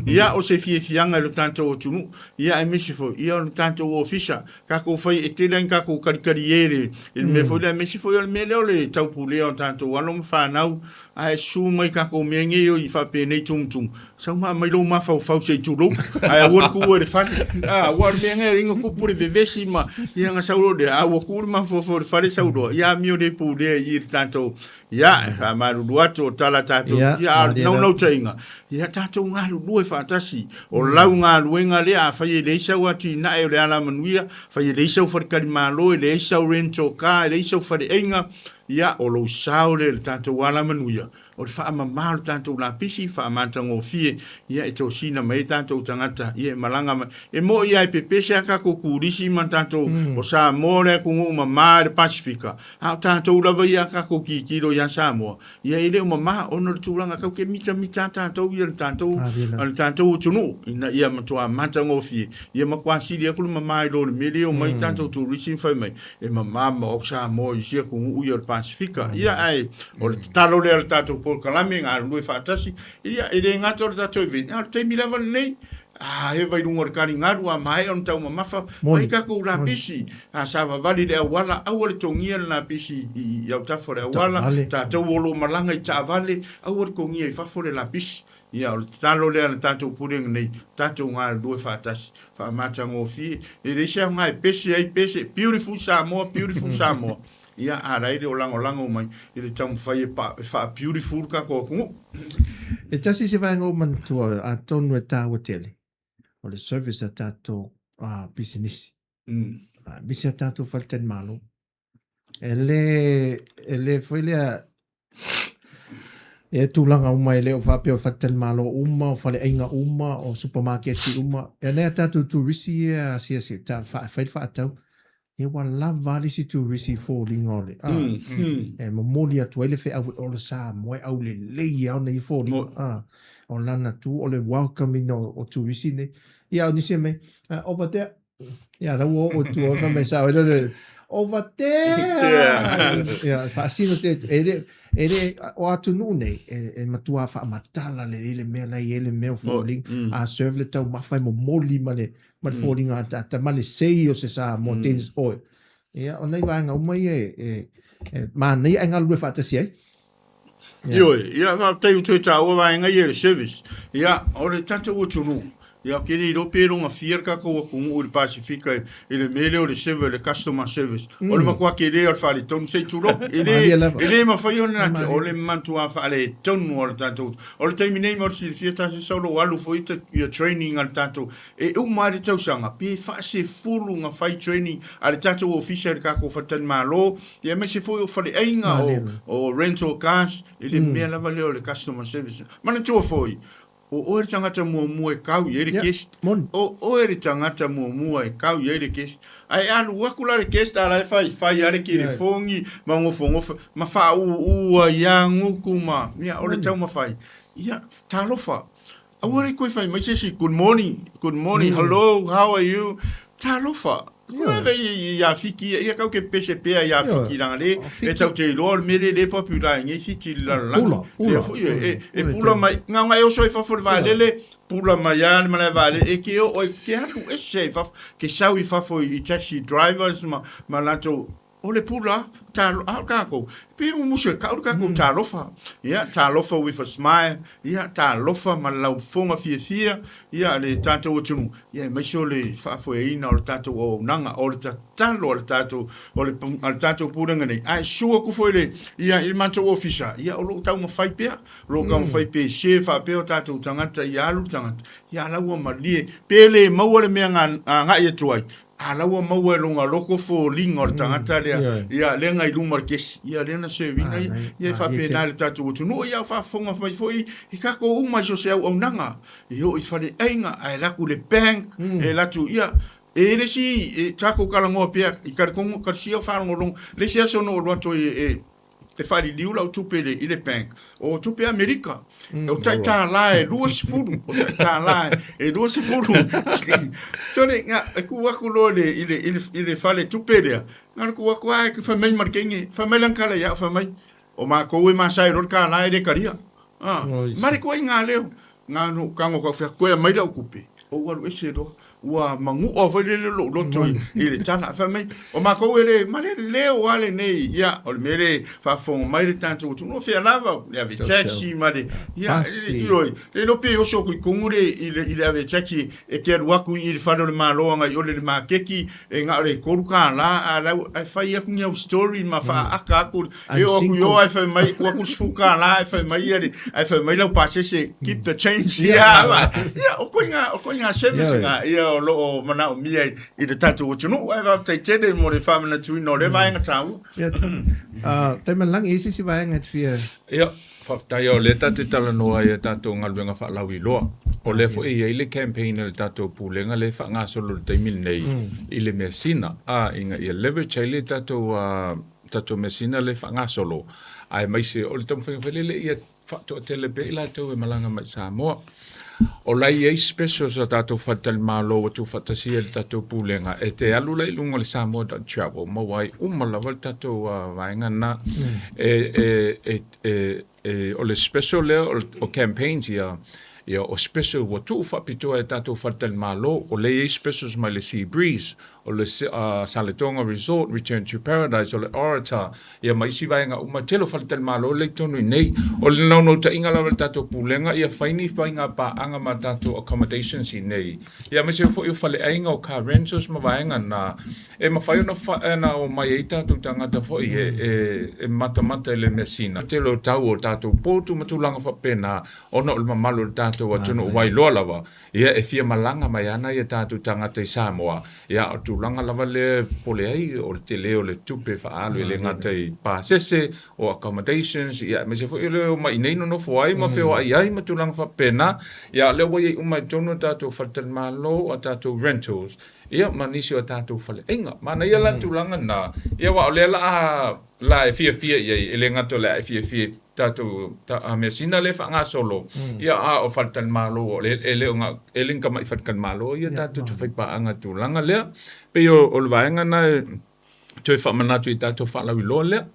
Ia, o se fiafiaga i lo tatou atunuu. Ia, aemaise foi, ia, o le tatou ofisa, tatou fai, e tele lava ina tatou kalikali e i le mea foi lea, aemaise foi o le mea lea o le taupulea o tatou alo ma fanau. Ae susu mai tatou mea nei i faapenei tumutumu, sau ma aumai lou mafaufau se i tulou, ae aua le tuua i le fale. A, aua o le mea nei ina tupu le vevesi ma, ia na sau loa lea, a ua tu le mafaufau i le fale sau loa, ia amio le pulea i i le tatou, ia, e faamalulu atu o tala tatou. tatou, ia, a o le naunautaiga, ia tatou galulue faatasi. O lau galuega lea, afai e leai sau atinae o le Alamanuia, afai e leai sau faletalimalo, e leai sau rental car, e leai sau faleaiga, ia, o lou sao lea i le tatou Alamanuia, O le faamama o le tatou lapisi, faamatagofie, ia e tosina mai ai tatou tagata, ia e malaga mai. E moi lava e pepese a tatou turisi ma tatou, o Samoa o le atunuu mama i le Pasefika, a o tatou lava ia a tatou tilotilo ia Samoa, ia e le o mama ona o le tulaga tatou te mitamita lava tatou ia i le tatou, le tatou atunuu ina ia matua matagofie, ia matua sili atu le mama i lo le mea lea e omai tatou turisi ma fai mai, e mama ma o Samoa i isi atunuu ia o le Pasefika. Ia, ae o le tatalo lea a le tatou polokalame, galulue faatasi, ia, e le gata o le tatou event, a o le taimi lava lenei, a eva i luga o le taligalu, a maea ona taumamafa, fai tatou lapisi, a savavali i le auala, aua le togia le lapisi i autafa o le auala, tatou o lo o malaga i taavale, aua le togia i fafo le lapisi. Ia, o le tatalo lea a le tatou Pulega nei, tatou galulue faatasi, faamatagofie, e leai se aoga e pese ai pese, beautiful Samoa, beautiful Samoa. Ia, a la e le o lagolago mai i le taumafai e, pa, e faa-beautiful le tatou atunuu. E tasi se vaega ua manatua atonu e tāua tele, o le service a tatou uh, pisinisi. Mm. Aemaise a tatou faletalimalo. E le, e le foi lea, e tulaga uma e le o faapea o faletalimalo uma, o faleaiga uma, o supamaketi uma. E nei a tatou turisi ia asiasi, ta, fa, fai le faatau. Ia ua lava a le isi turisi i foliga o le, ah, mm, mm. e momoli atu ai le feau o le Samoa e aulelei lava ona ia foliga. Ah, o lana tu o le welcome ina o, o turisi nei. Ia o nisi e mai, ah, over there, Ia, la ua oo i tua, fai mai sao, e le, over there! Ia, faasino te, e le, e le, o atunuu nei, e, e matua faamatala lelei le mea la e i ai le mea o foliga. Mm. A serve le taumafa e momoli ma le, ma le mm. foliga ataata, ma le sei o se Samoa, mm. tennis oe. Ia, o nei vaega uma ia e, e, e manaia e galulue faatasi ai. Ioe, ia faafetai ua toe taua vaega ia i le service. Ia, o le tatou atunuu, ia ou te le iloa pe logafia le tatou atunuu i le Pasefika i le mea lea o le server, le customer service. O le matua tele o le faaletonu, se i tulou. E le, e le mafai ona nati, o le matua faaletonu o le tatou. O le taimi nei mo le silafia tasi sau lou alu foi ia training a le tatou, e uma lava le tausaga, pe faasefulu na fai training a le tatou ofisa i le tatou faletalimalo, Ia aemaise foi o faleaiga, o, o rental cars, i le mea lava lea o le customer service. Manatua foi, o oe le tagata muamua e kau i ai le guest. O oe le tagata muamua e kau i ai le guest. Ae alu atu la le guest a la e faifai lava le telefoni ma gofogofe ma faaūū ai lava gutu ma, ia, o le taumafai. Ia, talofa, Aua le koe fai mai se isi, good morning, good morning, mm. hello, how are you? Talofa. Ko yeah. i ia Fiti, ia kau ke pese pea ia Fiti langa le, e tau te iloa o le mele le popular i ngei Fiti le lalolagi. Pula, pula. Le foi, e, e pula mai, ngā ngai oso i fafo le vaalele, pula mai a le malae vaalele, e ke o, e ke alu ese i fafo, ke sau i fafo i taxi drivers ma, ma latou, O le pula, talo, a o takou, e pei e mumusu e kau le takou talofa. Ia, talofa with a smile, ia, talofa ma le laufofoga fiafia, ia, le tatou atunuu, ia, aemaise o le faafoeina o le tatou auaunaga, o le tatalo a le tatou, o le, a le tatou Pulega nei. Ae susu atu foi le, ia, i le matou ofisa, ia, o lo o taumafai pea, o lo o taumafai pea e share faapea o tatou tagata, ia alu le tagata, ia, a la ua malie, pe le maua le mea na agai atu ai, A la ua maua e lona loko foliga o le tagata lea, ia, lea na i luma o le kesi, ia, lea na serve ina ia, ia e faapena i le tatou atunuu, ia a o faafofoga mai foi i tatou uma i so o se auaunaga, e oo i faleaiga, ae alu atu i le bank, e alu atu, ia, e i ai le isi, e tatou talanoa pea i talitonu, talosia o faalogologo, le isi aso na ou alu atu ai e, e faaliliu lau tupe i le, i le bank, o tupe Amerika, mm. o tai tālā e 20, o tai tālā e 20. Sore, nga, e ku aku loa le, i le, i le, i le fale tupe lea, nga le ku aku ai, ke whai mai ma le kenge, whai mai lan kala ia, whai mai, o mākou e māsai ro le kālā e le karia. Ah, mare koe i ngā leo, ngā no, kango kau whea, koe a mai lau kupe, o waru ese loa. Ua manua foi lele lou loto i le tala. Ae fai mai, o matou e le maleleo lava lenei. Ia, o le mea lea e faafofoga mai le tatou atunuu, o fea lava, le ave taxi ma le, ia, ioe, le iloa pe oso atu i totonu le, i le, i le ave taxi e te alu atu i le fale o le Malo agai i o le maketi, e na o le $3, a o la e fai atu ni au story ma faaata atu, e oo atu i o ae fai mai, tuu atu le $10 ae fai mai ia le, ae fai mai lau pasese, keep the change. Ia, ia, o koiga, o koiga service na, ia o lo o manaomia i le tatou atunuu. Ae faafetai tele mo le faamanatuina o lea vaega taua. Ia, Taimalelagi, e i ai se isi vaega e te fia... Ia, faafetai o lea tatou te talanoa i a tatou galuega faalauiloa. O lea foi e i ai le campaign a le tatou Pulega lea e faagasolo i le taimi lenei i le measina, a, ina ia leverage ai le tatou tatou measina lea e faagasolo, aemaise o le taumafaiga foi lele ia faatoatele pea i latou e malaga mai i Samoa. O la e i ai specials a tatou faletalimalo ua tuufaatasia e le tatou Pulega e te alu la i luga o le Samoa dot travel maua ai uma lava le tatou vaega lena. E, e, e, e, o le special lea o campaigns ia, ia o special ua tuu faapitoa e tatou faletalimalo, o lea e i ai specials mai le Sea Breeze, o le Saletoga Resort, Return to Paradise, o le Orator, ia ma isi vaega uma, tele o faletalimalo lea i totonu i inei. O le naunautaiga lava o le tatou Pulega ia fai ni faiga paaga ma tatou accommodations i inei, ia aemaise foi o faleaiga, o car rentals ma vaega na, e mafai ona ona omai ai tatou tagata foi e matamata i le measina. Tele o tau o tatou potu ma tulaga faapena ona o le mamalu o le tatou atunuu ua iloa lava ia e fia malaga mai ana ia tatou tagata i Samoa, ia o le tulaga lava lea e popole ai o le tele o le tupe faaalu e le gata i pasese, o accommodations, ia aemaise foi o le omai i inei nonofo ai ma feoai ai ma tulaga faapena. Ia o lea ua i ai uma i totonu o tatou faletalimalo, o tatou rentals, ia ma nisi o tatou faleaiga. Manaia la le tulaga lena, ia aua o lea la a la e fiafia i ai, e le gata o le a e fiafia i tatou measina lea e faagasolo, ia a o faletalimalo o le e le o e le ni tamai faletalimalo ia tatou te faipaaga i le tulaga lea. Pei o le vaega lena e toe faamanatu i tatou faalauiloa lea.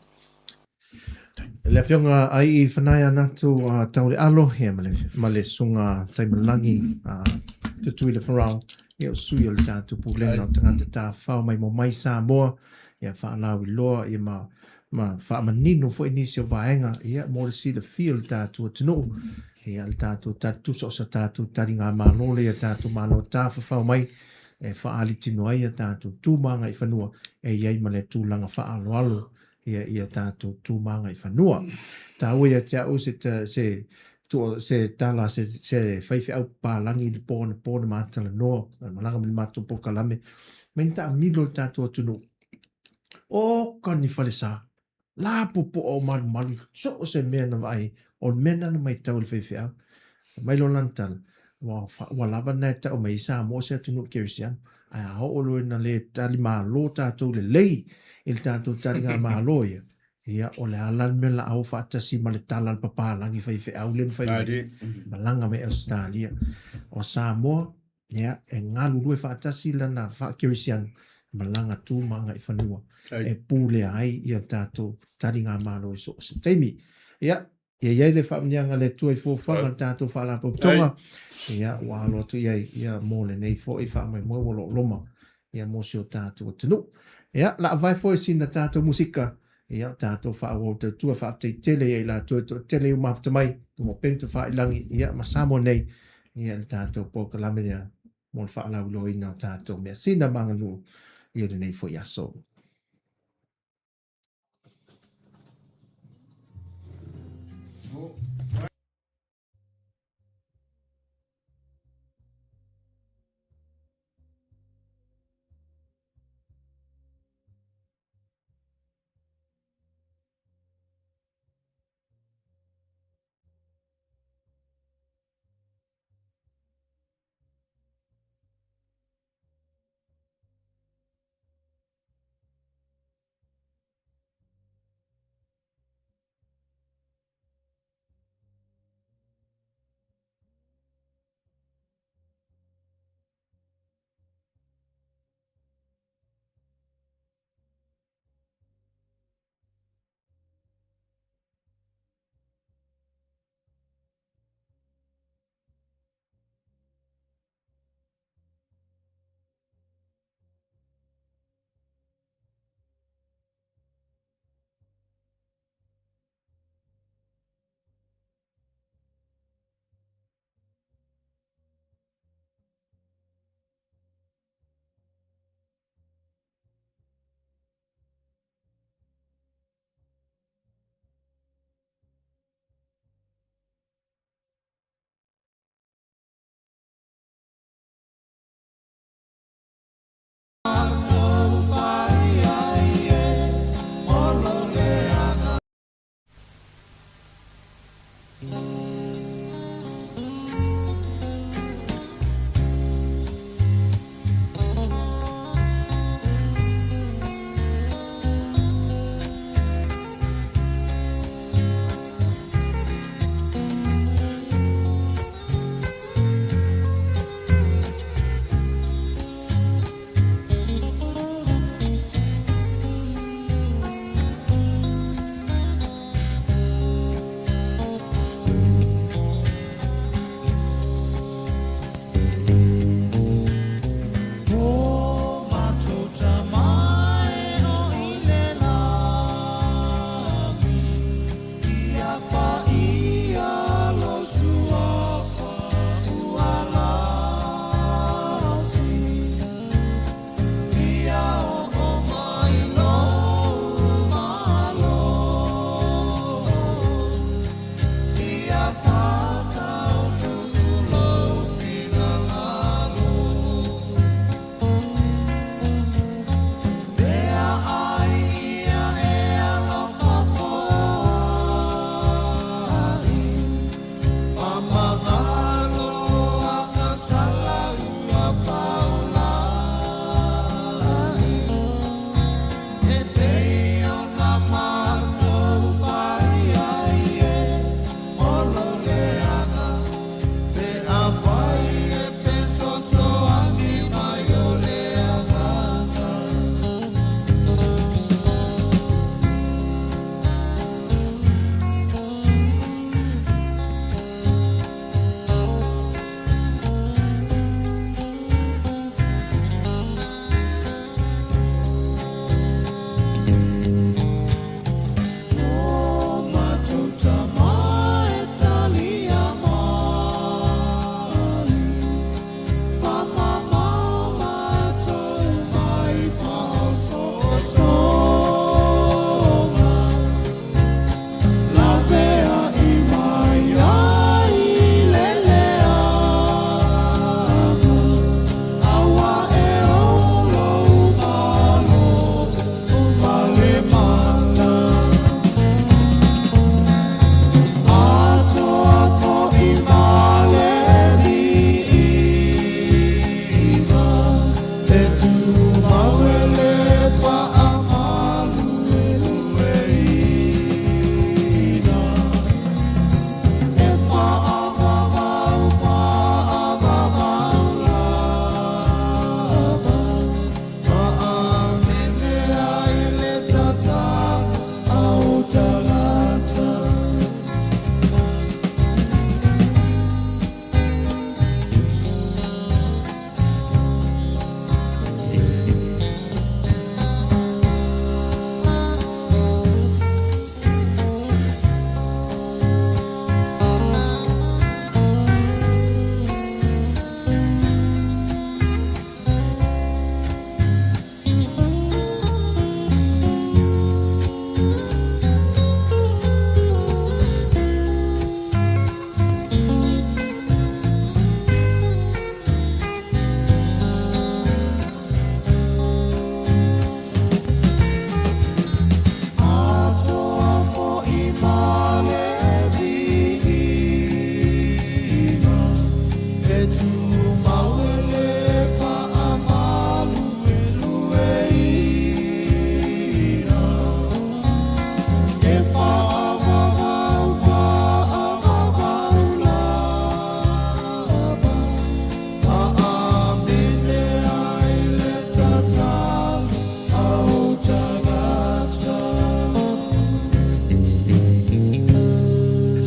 Le Afioga ai i Fanaia Natu Taulealo ia ma le Susuga Taimalelagi Tutuila Farao, ia o sui o le tatou Pulega o Tagata Tafafao Maimoa Mai Samoa, ia faalauiloa ia ma faamanino foi nisi o vaega ia mo le silafia o le tatou atunuu, ia le tatou tali tusa o sa tatou taligamalo lea ia tatou Malo tafafao mai e faaalitino ai ia tatou tu ma agaifanua e i ai ma le tulaga faaaloalo ia ia tatou tu ma agaifanua. Taua ia te au se se se tala se se faifeau papalagi i le po anapo na matalanoa na malaga ma le matou polokalame mai na taamilo le tatou atunuu. Oka ni falesa lapopoa o malumalu so o se mea na vaai o le mea lena na matau e le faifeau. Fai mai loa lana tala, ua, ua lava lena e tau mai ai Samoa o se atunuu kerisiano. Ae a oo loa ina le tali malo tatou lelei i le tatou taligamalo ia, ia o le a la le mea o le a o faatasi ma le tala a le papalagi faifeau lea na fai mai, malaga mai Ausetalia. O Samoa, ia, e galulue faatasi lana faakerisiano, malaga tu ma agaifanua e pulea ai ia tatou taligamalo i so o se taimi. Ia, Ia i ai le faamanuiaga a le Atua i fuafuaga o le tatou Faalapotopotoga, ia, ua alo atu i ai, ia, mo lenei foi faamoemoe ua loloma, ia, mo si o tatou atunuu. Ia, laavae foi sina tatou musika, ia, o tatou faaauau tautua, faafetai tele ia i latou e toatele i mafuta mai, luga o upega tafailagi, ia, ma Samoa nei, ia, le tatou polokalame lea mo le faalauiloaina o tatou measina ma aganuu i lenei foi aso.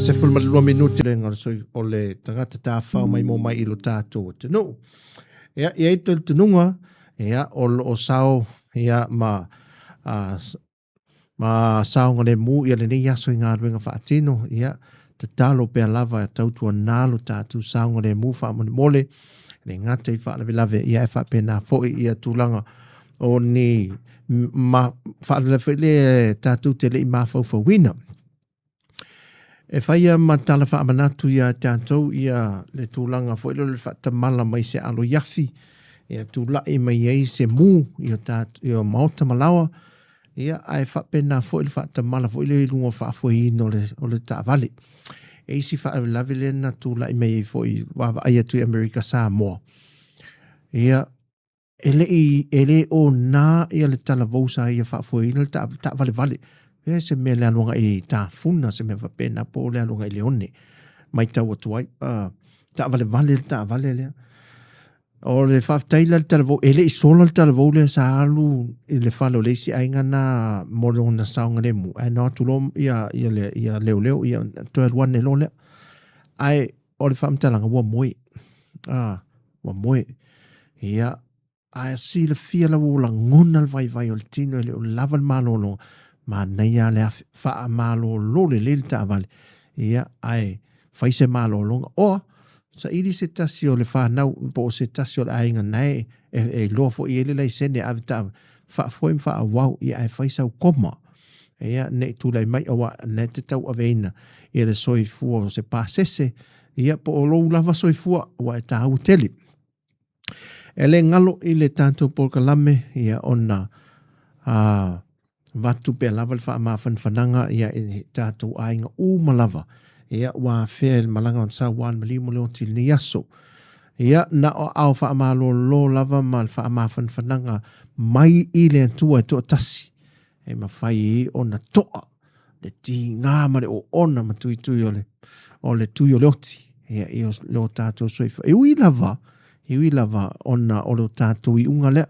12 minute le ngalo soi o le tagata tāwhao mai mō mai i lo tātou atunuu. Ia, i ai talitonuga, ia, o lo o sao, ia, ma, a, ma saogalemu ia lenei aso i galuega faatino, ia, tatalo pea lava e tautuanā lo tatou saogalemu faamolemole, e le gata i faalavelave, ia, ae faapena foi ia tulaga o ni ma faalavelave foi lea tatou te le i mafaufauina. E faia ma tala faamanatu iā tatou ia le tulaga foi lea o le faatamala mai se alo iafi, ia tulai mai ai se mu i o tatou i o maota ma laoa, ia ae faapena foi le faatamala foi lea i luga o le faafoeina o le o le taavale. E isi faalavelave lea na tulai mai ai foi vaavaai atu i Amerika Samoa. Ia E le i, e le ona ia le talavou sa ia faafoeina le taavalevale. E se mea le alu agai i tafuna, se mea faapena po o le alu agai i le one. Matau atu ai, taavalevale le taavale lea. O le faafetai la i le talavou, e le i sola le talavou lea sa alu i le fale o le isi aiga na mo lona saogalemu, ae na o atu loa ia, ia, le, ia leoleo, ia toe alu ane loa lea. Ae o le faamatalaga ua moe. Ua moe. Ia, ae silafia lava ua lagona le vaivai o le tino e le o lava le malologa, manaia le afe, faamalolo lelei le taavale, ia, ae fai se malologa. Oa, saili se tasi o le fanau po o se tasi o le aiga na e, e, e iloa foi i ai le laisene e ave taavale, faafoe ma faaauau, ia, ae fai sau koma. Ia, ne i tulai mai, aua na e te tauaveina i le soifua o se pasese, ia po o lou lava soifua ua e tāua tele. E le galo i le tatou polokalame ia ona a avatu pea lava le faamafanafanaga ia i tatou aiga uma lava ia ua afea i le malaga o Saua le maliu ma le oti i lenei aso. Ia na o aao faamalolo lava ma le faamafanafanaga mai i le Atua e toatasi e mafai ai ona toa le tiga ma le oona ma tuitui o le, o le tui o le oti ia, i o tatou soifua. E ui lava, e ui lava ona o lo tatou iuga lea.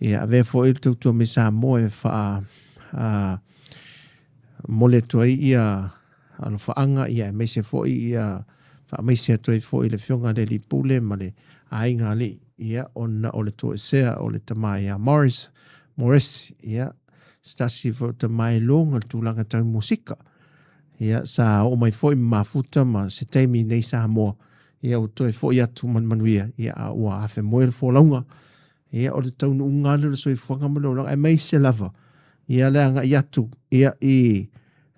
Ia, avea foi le tautua mai Samoa e faa a, mole atu ai ia alofaaga, ia aemaise foi ia faamaise atu ai foi le afioga i le Alii Pule ma le aiga alii, ia ona o le toesea o le tama ia Morris, Morris, ia se tasi foi o tama e loga le tulaga tau musika. Ia sa oo mai foi ma mafuta ma se taimi nei Samoa, ia ua toe foi atu ma le manuia, ia a ua afemoe le folauga. Ia o le taunuuga lea o le soifuaga ma le olaga, aemaise lava ia le agai atu ia i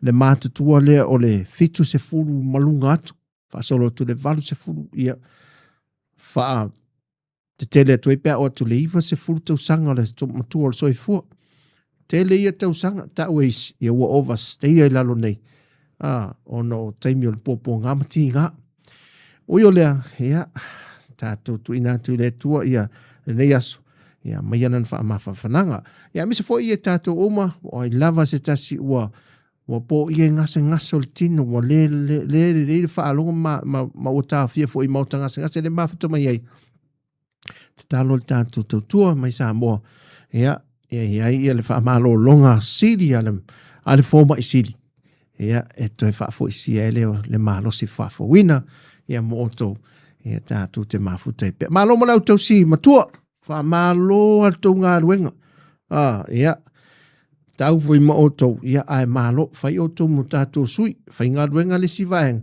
le matutua lea o le 70 ma luga atu, faasolo atu i le 80, ia faa tetele atu ai pe a oo atu i le 90 tausaga o le matua o le soifua. Tele ia tausaga, tau e isi, ia ua overstay ai lalo nei, a, ona o taimi o le puapuaga ma tiga. Ui o lea, ia, tatou tuuina atu i le Atua ia lenei aso, ia aumaia lana faamafanafanaga. Ia aemaise foi ia tatou uma, o ai lava se tasi ua ua poia i gasegase o le tino, ua le, le, le lelei le faalogo ma, ma, ma ua taofia foi i maota gasegase le mafuta mai ai. Tatalo le tatou tautua mai Samoa, ia, ia i ai ia le faamalologa sili a le, a le fomai sili. Ia, e toe faafoisia ai le, le malosi faafouina, ia mo outou, ia tatou te mafuta ai pea. Malo mo le au tausi matua, faamalo a le tou galuega. Ah, ia, tau foi ma outou, ia ae malo, fai outou mo tatou sui, faigaluega le isi vaega,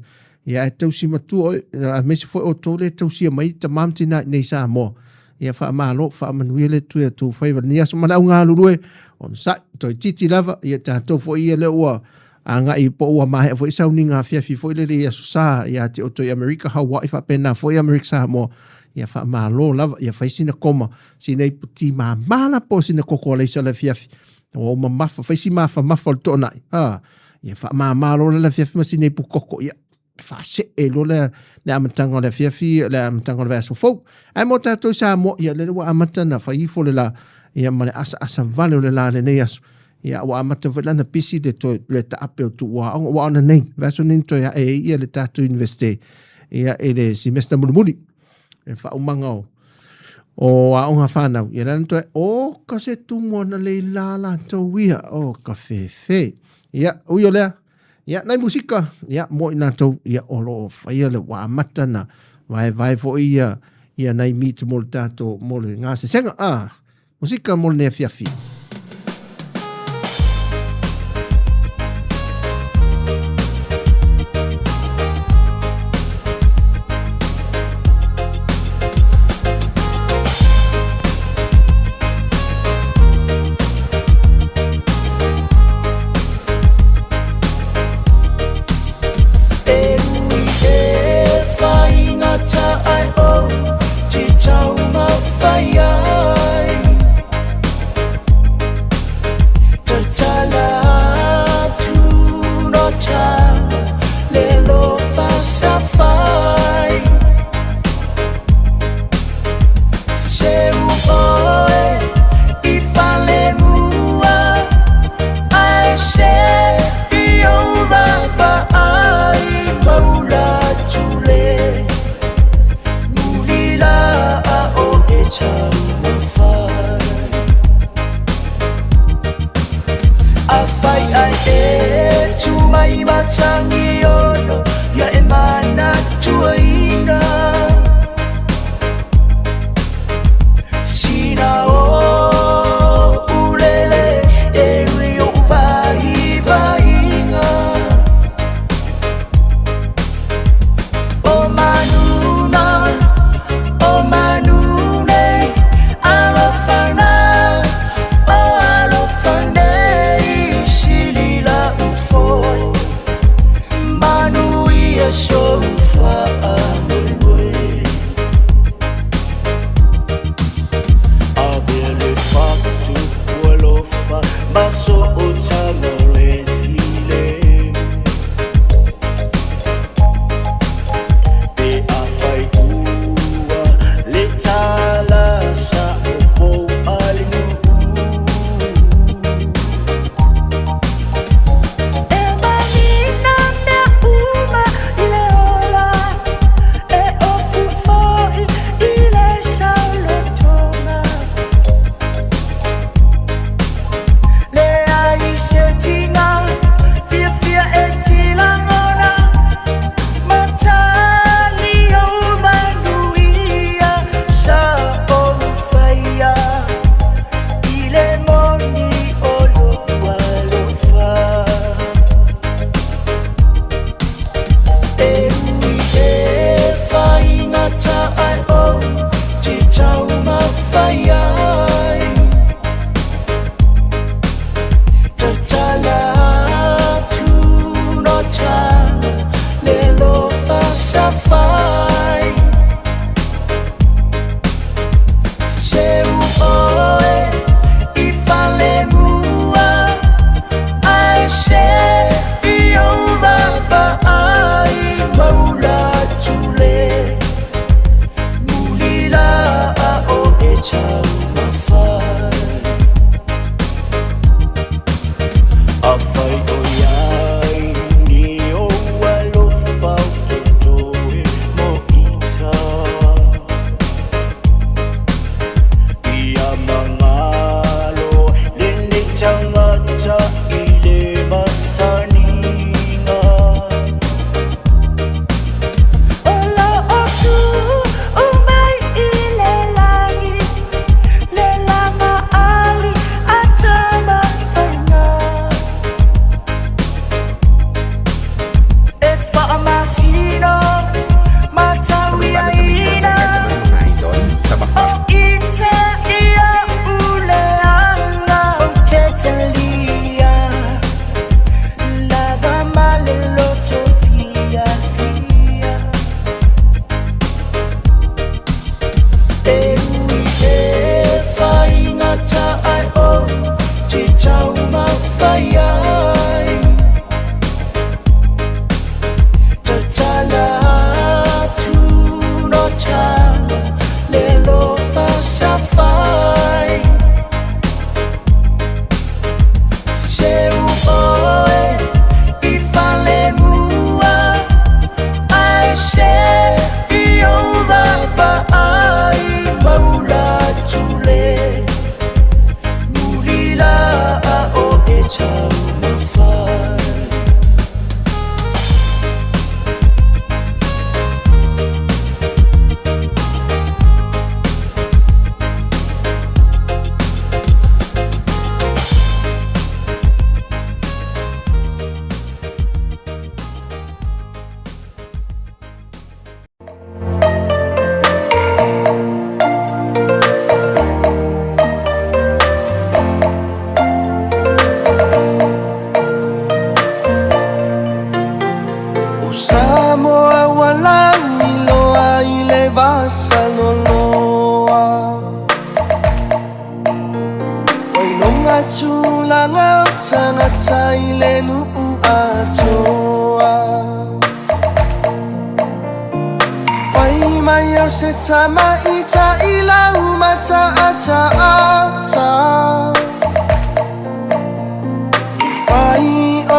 ia ae tausi matua oe, aemaise foi outou lea e tausia mai tama ma tina i nei Samoa. Ia faamalo, faamanuia le Atua i a outou faiva i lenei aso ma le au galulue, onosai, toeitiiti lava, ia tatou foi ia lea ua agai po ua maea foi sauniga afiafi foi lele i Aso Sa ia te outou i Amerika, Hawaii faapena foi Amerika Samoa. Ia faamalo lava, ia fai sina koma, sina iputi mama la po o sina koko alaisa o le afiafi. Ua ou mamafa, fai si mafamafa o le toonai. Ah, ia faamama loa le afiafi ma sina ipu koko. Ia faasee loa le, le amataga o le afiafi, le amataga o le vaiaso fou. Ae mo tatou i Samoa, ia lele ua amata na fai ifo le la, ia ma le asaasa vale o le la lenei aso. Ia ua amata foi lana pisi le, toe, le taape o tuuaoga. Ua ona nei, vaiaso nei na toe ae ai ia le tatou Universite, ia i le semester mulimuli. E faaumaga o, o aoga whanau. Ia lana toe, o ka se tumu ana lei la latou ia, o ka fefe. Ia, ui o lea, Ia, nai musika, ia, mo i latou, ia, o lo o faia le ua amata na vaevae foi ia, ia nai meet mo le tatou, mo le gasesega. Ah, musika mo lenei afiafi. E ui e whaingata ai o te taumawhai ai Tatala atu no tala le lofa safai Se u oe i falemua Ai se i ou vava ai maula tule Muli la a o e taumafai A fai ai e tu mai matangi ono Ia e manatuaina Sina o ulele e ui o vaivaiga O manuna, o manune, alofana, o alofa nei, sili la ufoi, manu ia sofa moemoe. Ave le fatu alofa, maso o tama le file. Pe a fai ua le tala sa o pou a le nuu. E manina mea uma i le ola, e ofu foi i le saolotoga. Leai se tiga fiafia e tilagona, matali ou manuia sa ou faia i le moni o lou alofa. E ui e faigata ai ou te taumafai ai Tatala atu no tala le lofa safai Se u oe i falemua ai se i ou vava ai maula tule Muli la a o e taumafai A fai o iai ni o alofa o totoe mo ita Ia mangalo lenei tagata i le masaniga O lo o tu umai i le lagi le laga ali a tamafaiga E faamasino matauiaina O ita ia uleaga ou te talia Lava ma le loto fiafia E ui e faigata ai ou te taumafai ai Tatala atu no tala le lofa safai Se u oe i falemua ai se i ou vava ai maula tule Muli la a o e taumafai. Ata i le nuu atoa. Fai mai o se tamaitai lau mataataata. I fai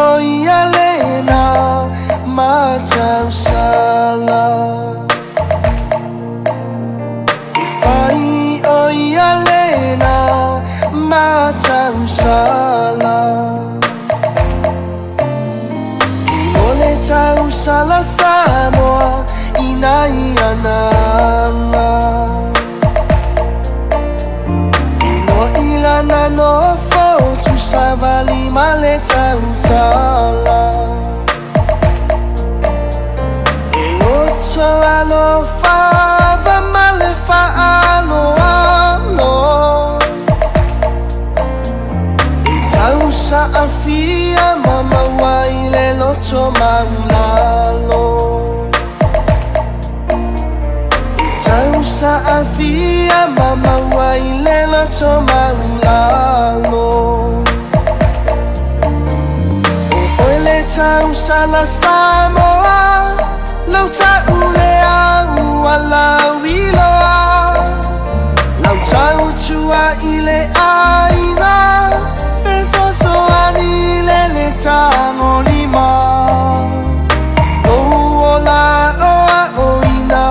o ia lena matausala. I fai o ia lena matausala. I o le tausala Samoa i nai anaga. I loa i lana nofo tuusavali ma le tautala. E loto alofa ava ma le faaaloalo. E tausaafia ma maua i le loto maulalo. E tausaafia ma maua i le loto maulalo. O oe le tausala Samoa, lau taulea ua lauiloa. Lau tautua i le aiga, fesoasoani i le le tagolima. Lou ola aoaoina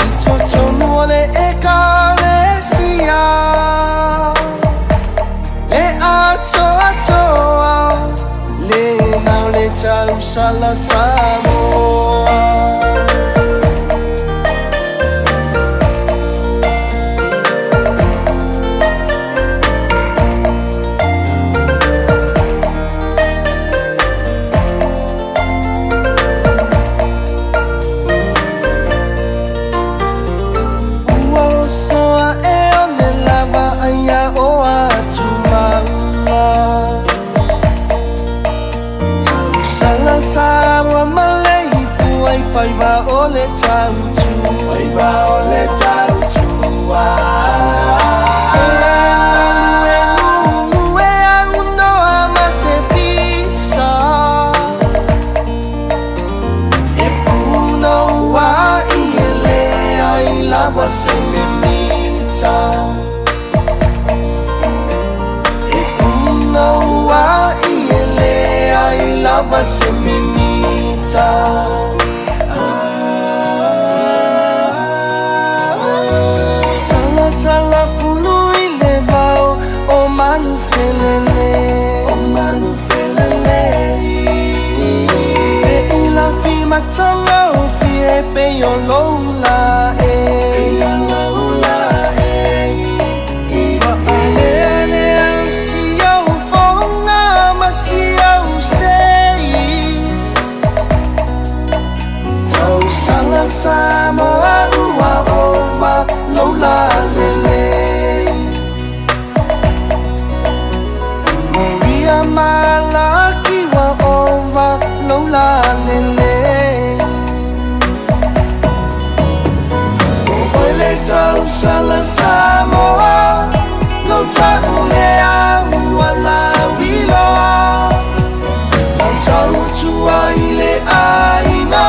i totonu o le Ekalesia. Le atoatoa, lena o le tausala Samoa. Ua oso ae o le lava aia o atumauga. Tausala Samoa ma le ifua i faiva o le tautua. Faiva o le tautua. E galue gugue aunoa ma se pisa. E punouai e leai lava se mimita. E punouai e leai lava se mimita. Talatalafulu i le vao o Manufelele. O Manufelele. Feilafi matagofie pei o lou lae. Pei o lou lae. Faalealea si ou foga ma si ou sei. Tausala Samoa ua ova lou lalelei. Maria Malaki ua ova lou lalelei. O oe le tausala Samoa, lau taulea ua lauiloa. Lau tautua i le aiga,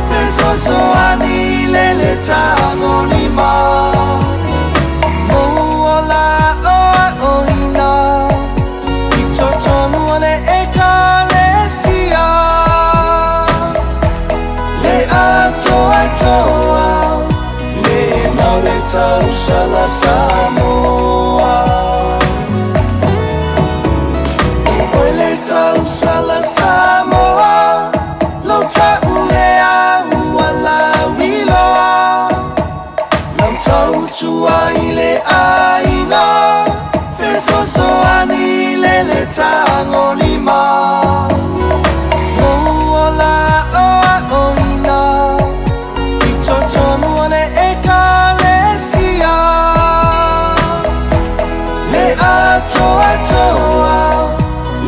fesoasoani i le le tagolima. Lou ola aoaoina i totonu o le Ekalesia. Le atoatoa, lena o le tausala Samoa. O oe le tausala Samoa, lau taulea ua lauiloa. Lau tautua i le aiga, fesoasoani i le le tagolima. Lou ola aoaoina i totonu o le Ekalesia. Le atoatoa,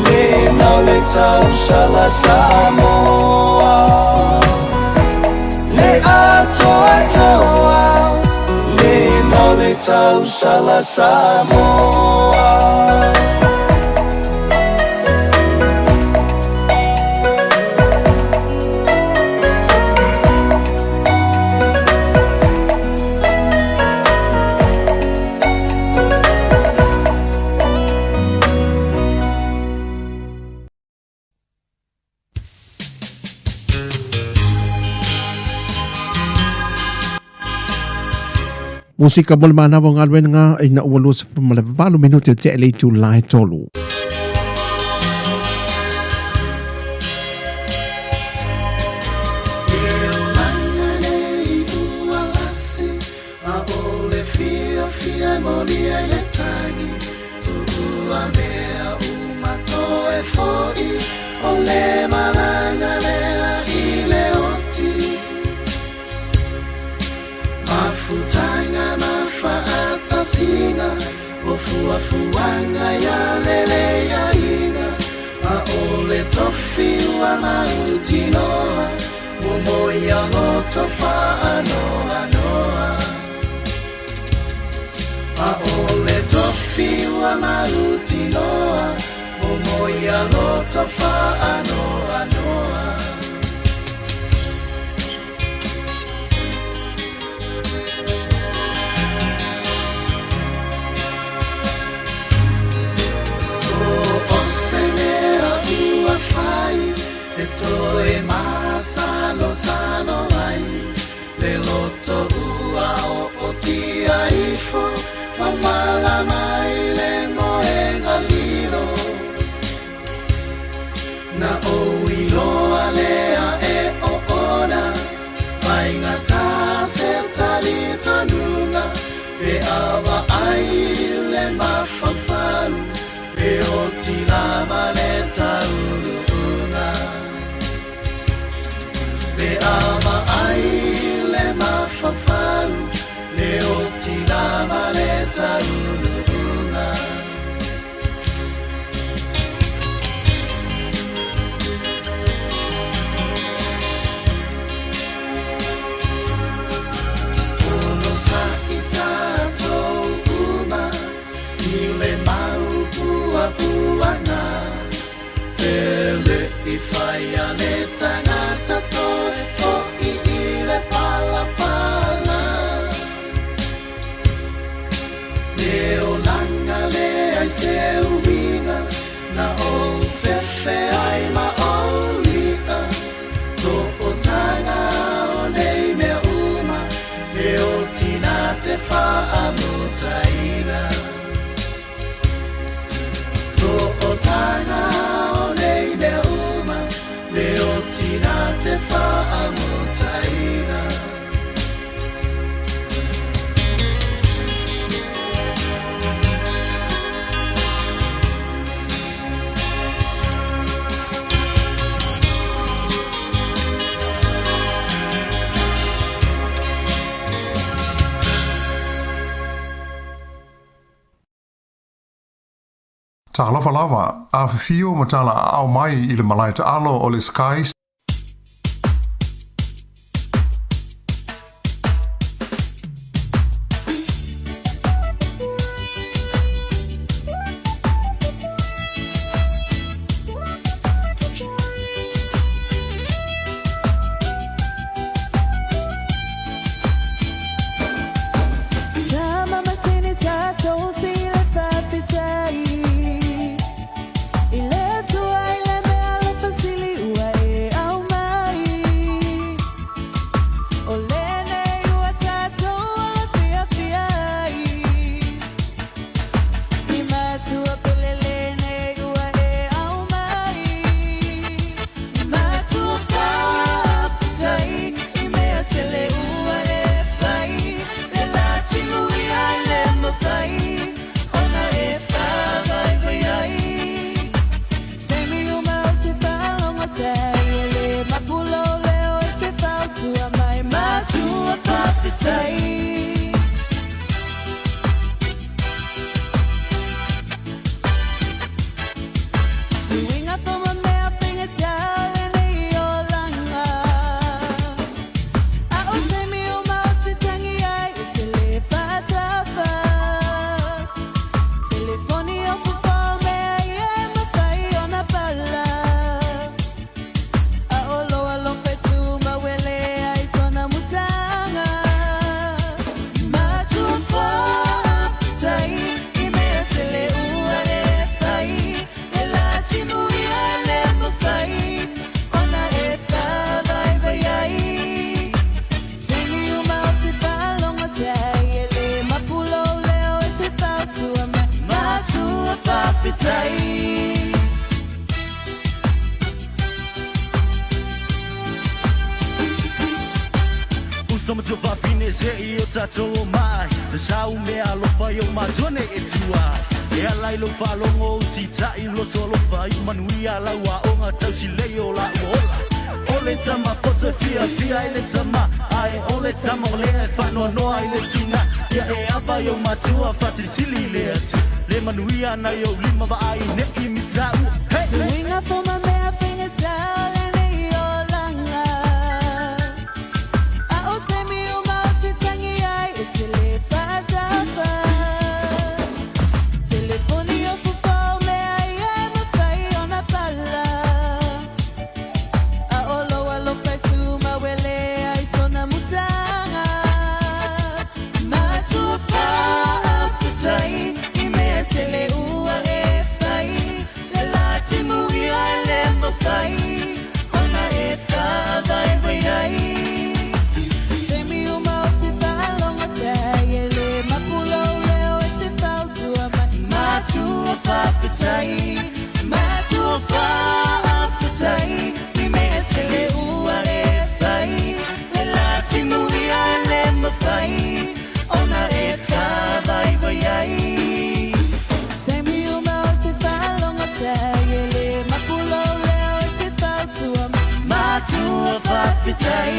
lena o le tausala Samoa. Le atoatoa, lena o le tausala Samoa. Musika mo le manava o galuega ina ua 28 minute tea i le itula e 3. Talofa lava, afifio ma talaaao mai i le malae taalo o le Sky. To matua fafine se i o tatou omai Sa u mea alofa i ou matua nei e tua E ala i lou faalogo u titai u loto alofa I manuia lau aoga tausi lei o la'u ola O le tama poto e fiafia i le tama Ae o le tama lea e faanoanoa i le tina Ia e ava i ou matua faasilisili i le Atua Le manuia ana i ou lima vaai nei mitaua Hey! Se uiga fou ma mea faigata o lenei olaga A o taimi uma ou te tagi ai e te le faatafa Telefoni o fofoa o mea ia e mafai ona pala A o lou alofa e tumau e leai sona mutaga Matua faafetai i mea tele ua e fai Le la timuia e le mafai ona e faavaevae ai Taimi uma ou te faalogo tai e le mapu lou leo e te fautua mai Matua faafetai Matua faafetai i mea tele ua e fai Le la timuia e le mafai ona e faavaevae ai Taimi uma ou te faalogo tai e le mapu lou leo e te fautua mai Matua faafetai.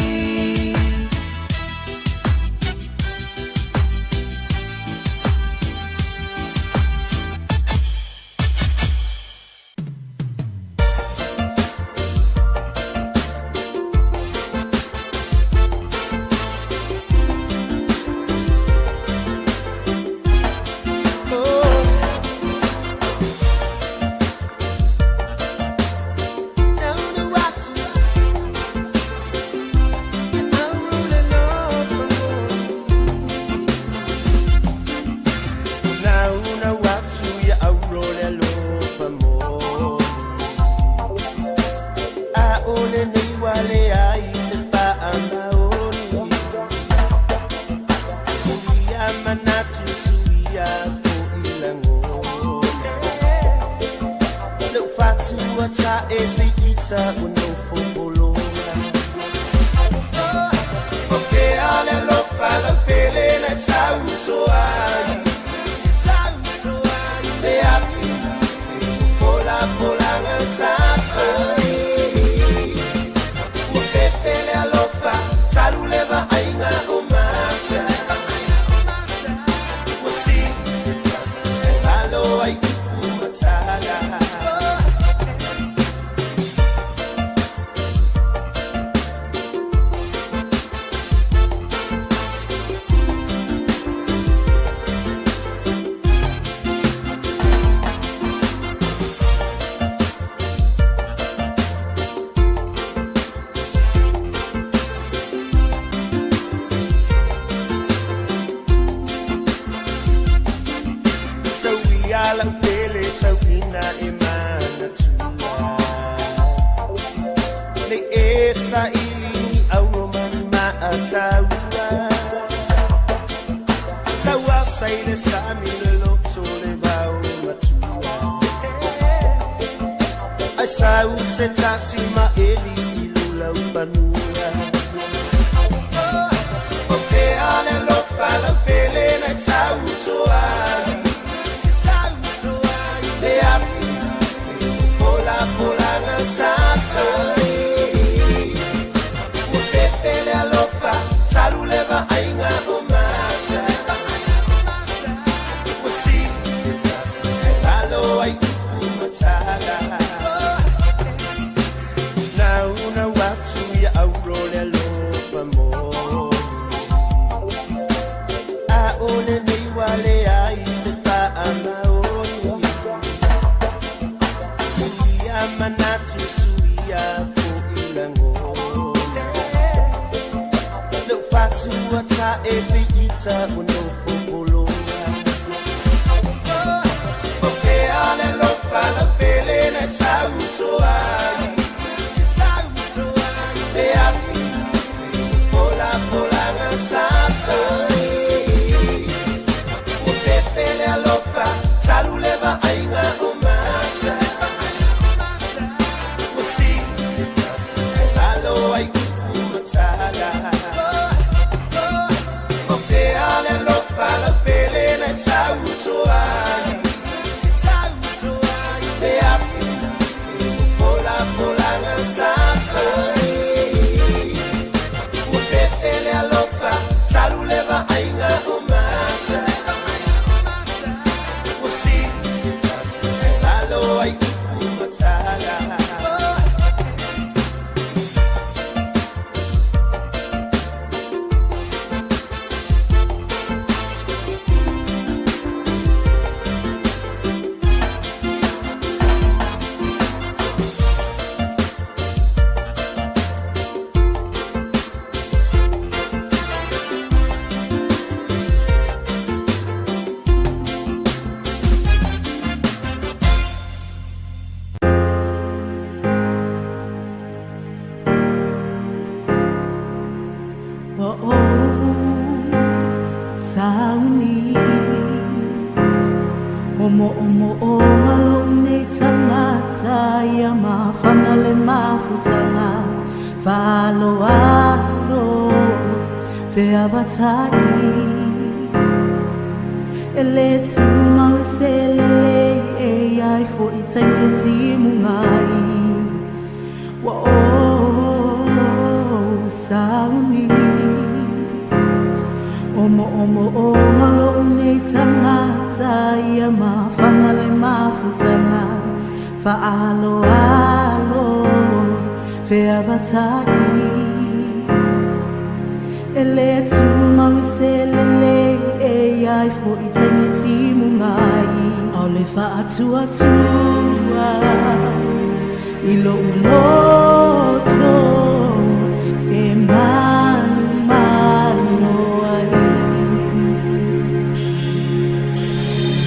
mafana le mafutaga Fa'aloalo feavatai E lē tumau e se lelei E i ai fo'i taimi e timuga ai Ua ou sauni Omoomo'oga o lo'u nei tagata Ia mafana le mafutaga Fa'aloalo feavatai E lē tumau e se lelei E i ai fo'i taimi e timuga ai 'Aole fa'atuatua i lo'u loto e manumalo ai.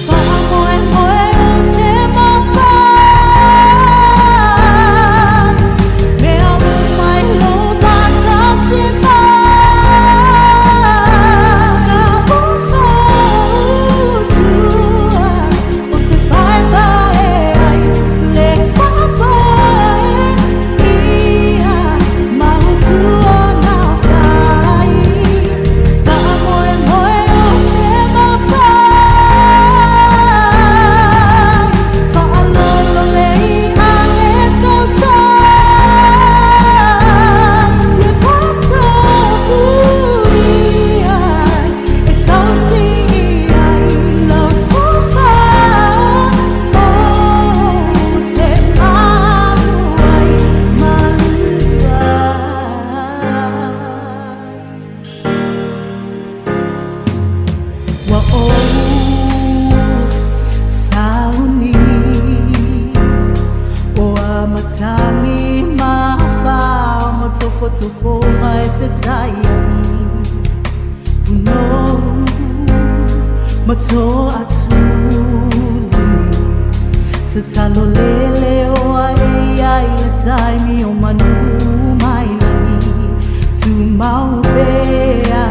Fa'amoemoe ou te mafai Mea uma i lou faatasi mai Sa ou fautua Ou te paepae ai Le fa'afoe ia Ma utu ona fai Fa'amoemoe ou te mafai Fa'alolo lei a e tautai Le vatapuia e tausi i ai lau tofa Ou te malu ai, malu ai Ua ou sauni O a matagi ma afa ma tofotofoga e fetaia'i Punou ma toʻatuli Tatalo leleoa e i ai le taimi o manu mai lagi Tumau pea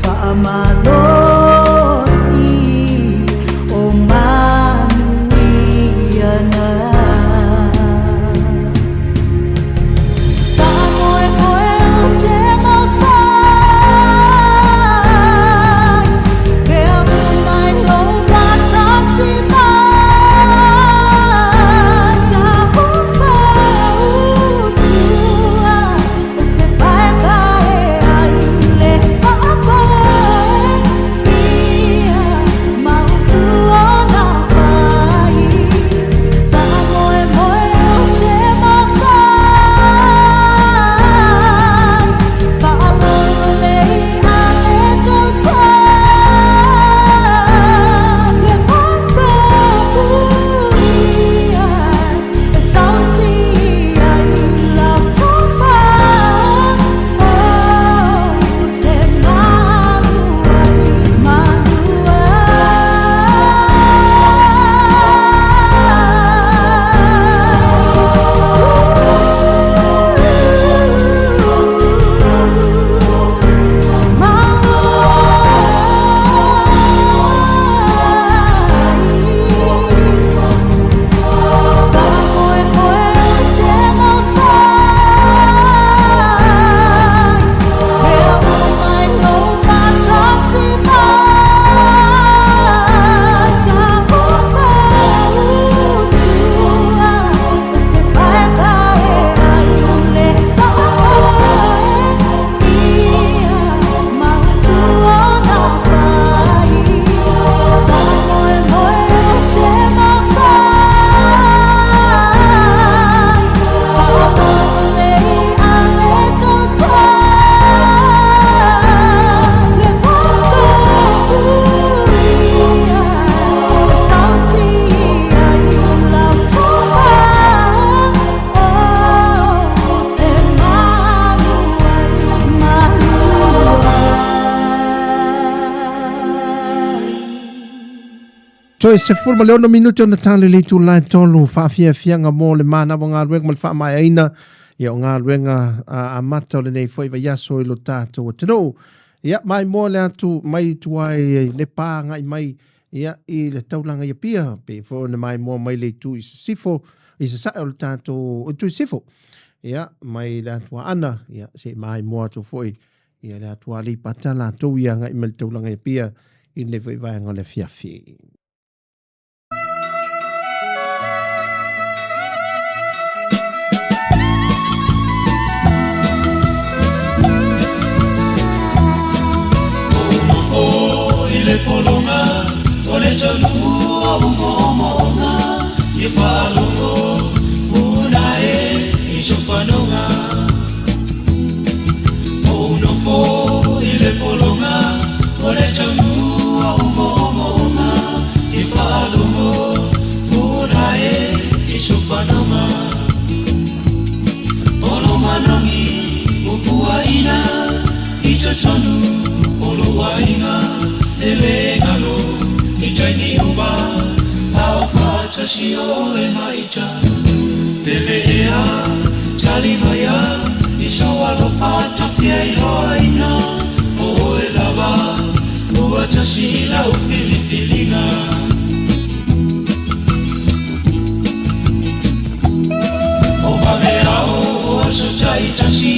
Fa'amalosi o manuia na Fa'amoemoe ou te mafai Mea uma i lou faatasi mai Sa ou fautua Ou te paepae ai Le fa'afoe ia Ma utu ona fai Fa'amoemoe ou te mafai Fa'alolo lei a e tautai Le vatapuia e tausi ai lau tofa Ou te malu ai, malu ai Malu ai Fa'amoemoe ou te mafai Mea uma i lou faatasi mai Sa ou fautua Ou te paepae ai Le fa'afoe ia Ma utu ona fai Fa'amoemoe ou te mafai Fa'alolo lei a e tautai Le vatapuia e tausi ai lau tofa Ou te malu ai, malu ai Toe 16 minute ona tali le itula e tolu faafiafiaga mo le manava o galuega ma le faamaeaina ia o galuega amata o lenei foi vaiaso i lo tatou atunuu. Ia maimoa le atu mai tua i Lepa agai mai ia i le taulaga i Apia, pei foi ona maimoa mai le itu i Sisifo. i sasae o le tatou Tuisifo, ia, mai le Atuaana, ia, se i maimoa atu foi ia le Atua Aleipata latou ia agai mai le taulaga i Apia i lenei foi vaega o le afiafi. I le pologa o le taunuu o moomooga i faalogo funa e i so fanoga Ou nofo i le pologa o le taunuu o moomooga i faalogo funa e i so fanoga O lo manogi o puaina i totonu o lo aiga e le galo i taimi uma a o faatasi oe ma ita Pele ea tali maia i sou alofa tafia iloaina o oe lava ua tasi i lau filifiliga. O vaveao o aso taitasi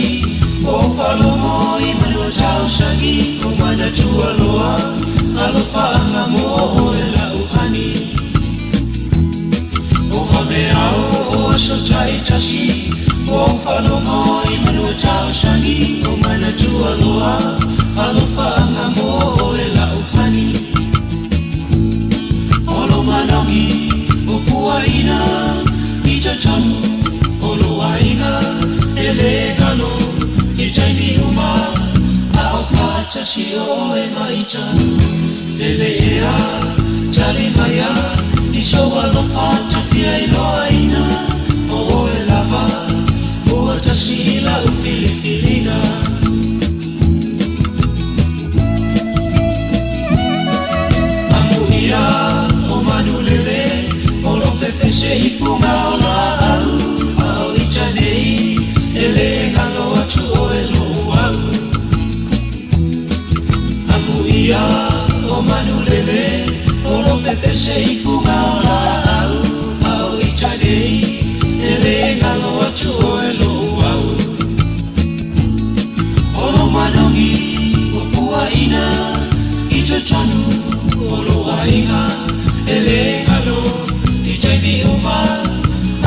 o faalogo i manu o tausagi o manatua loa alofaaga mo oe lau ani. O vaveao o aso taitasi o faalogo i manu o tausagi o manatua loa alofaaga mo oe lau ani. O lo manogi o puaina i totonu o lo aiga e le galo i taimi uma a o faatasi oe ma ita Pele ea tali maia i sou alofa tafia iloaina o oe lava ua tasi i lau filifiliga. Amuia o manulele o lo pepese i fuga o laau a o ita nei e le galo atu oe lou au. Amuia o manulele o lo pepese i fuga o laau a o ita nei e le galo atu oe lou au. O lo manogi o puaina i totonu o lo aiga e le galo i taimi uma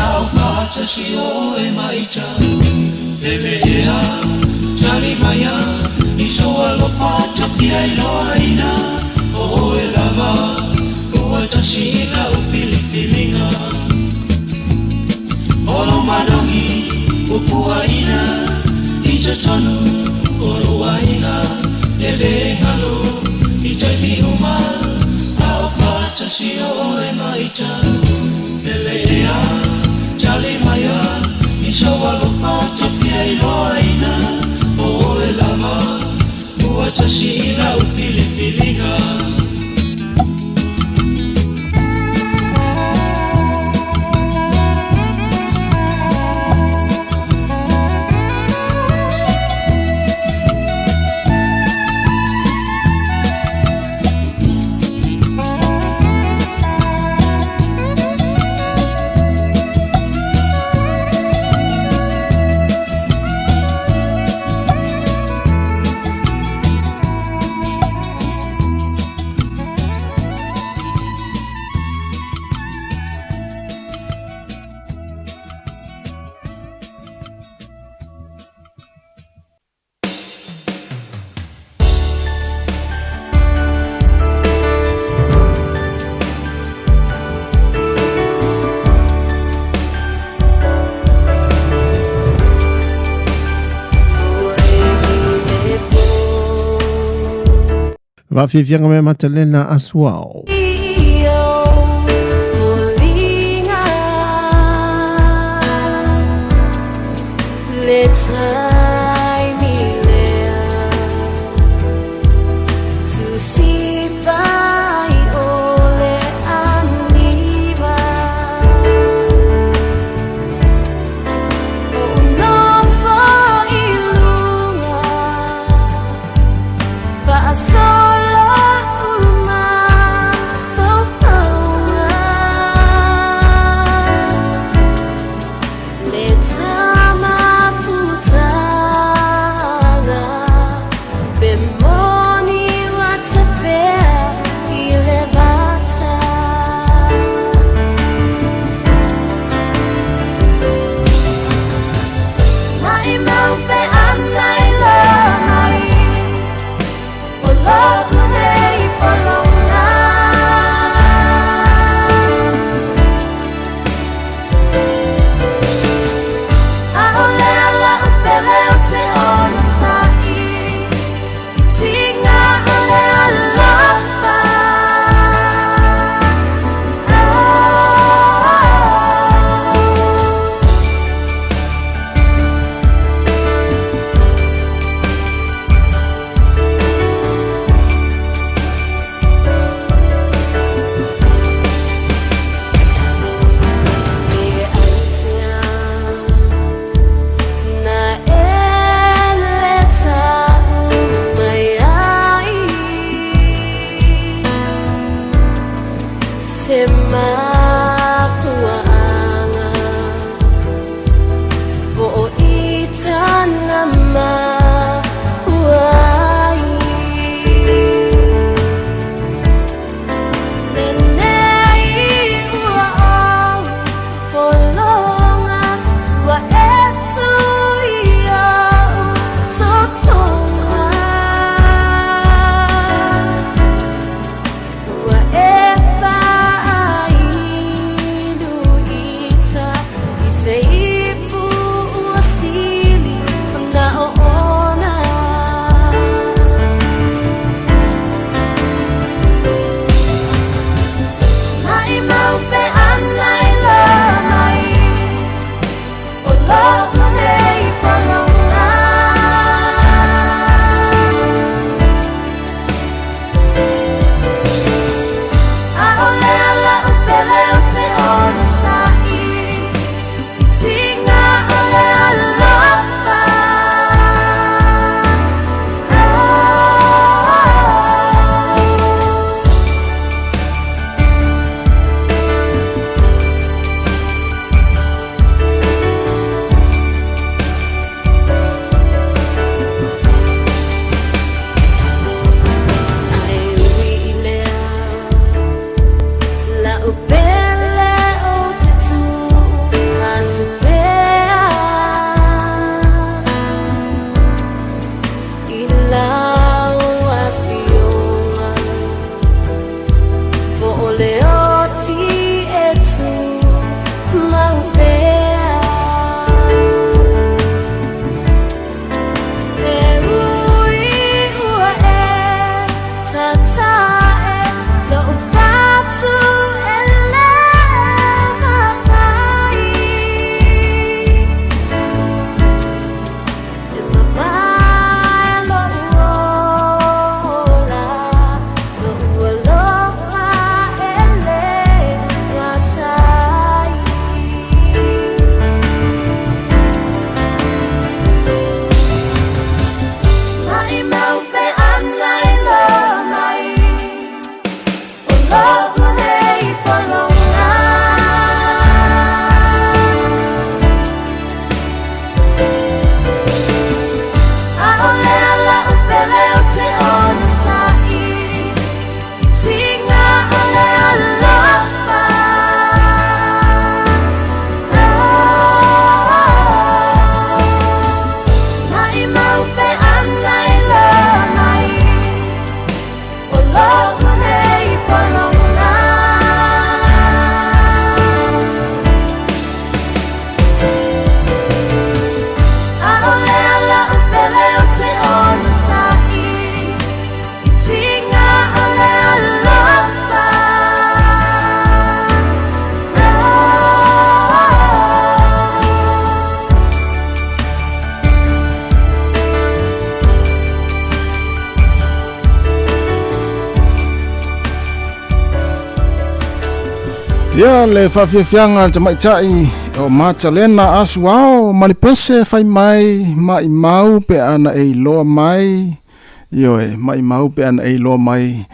a o faatasi oe ma ita Pele ea tali maia i sou alofa tafia iloaina o oe lava ua tasi i lau filifiliga. O lo manogi o puaina i totonu o lo aiga e le galo i taimi uma a o faatasi oe ma ita Pele ea tali maia i sou alofa tafia iloaina o oe lava ua tasi i lau filifiliga. Vaafiafiaga mai Matalena Asuao. Ia le faafiafiaga a le tamaitai o Matalena Asuao ma le pese fai mai maimau pe a na e iloa mai, ioe, maimau pe a na e iloa mai.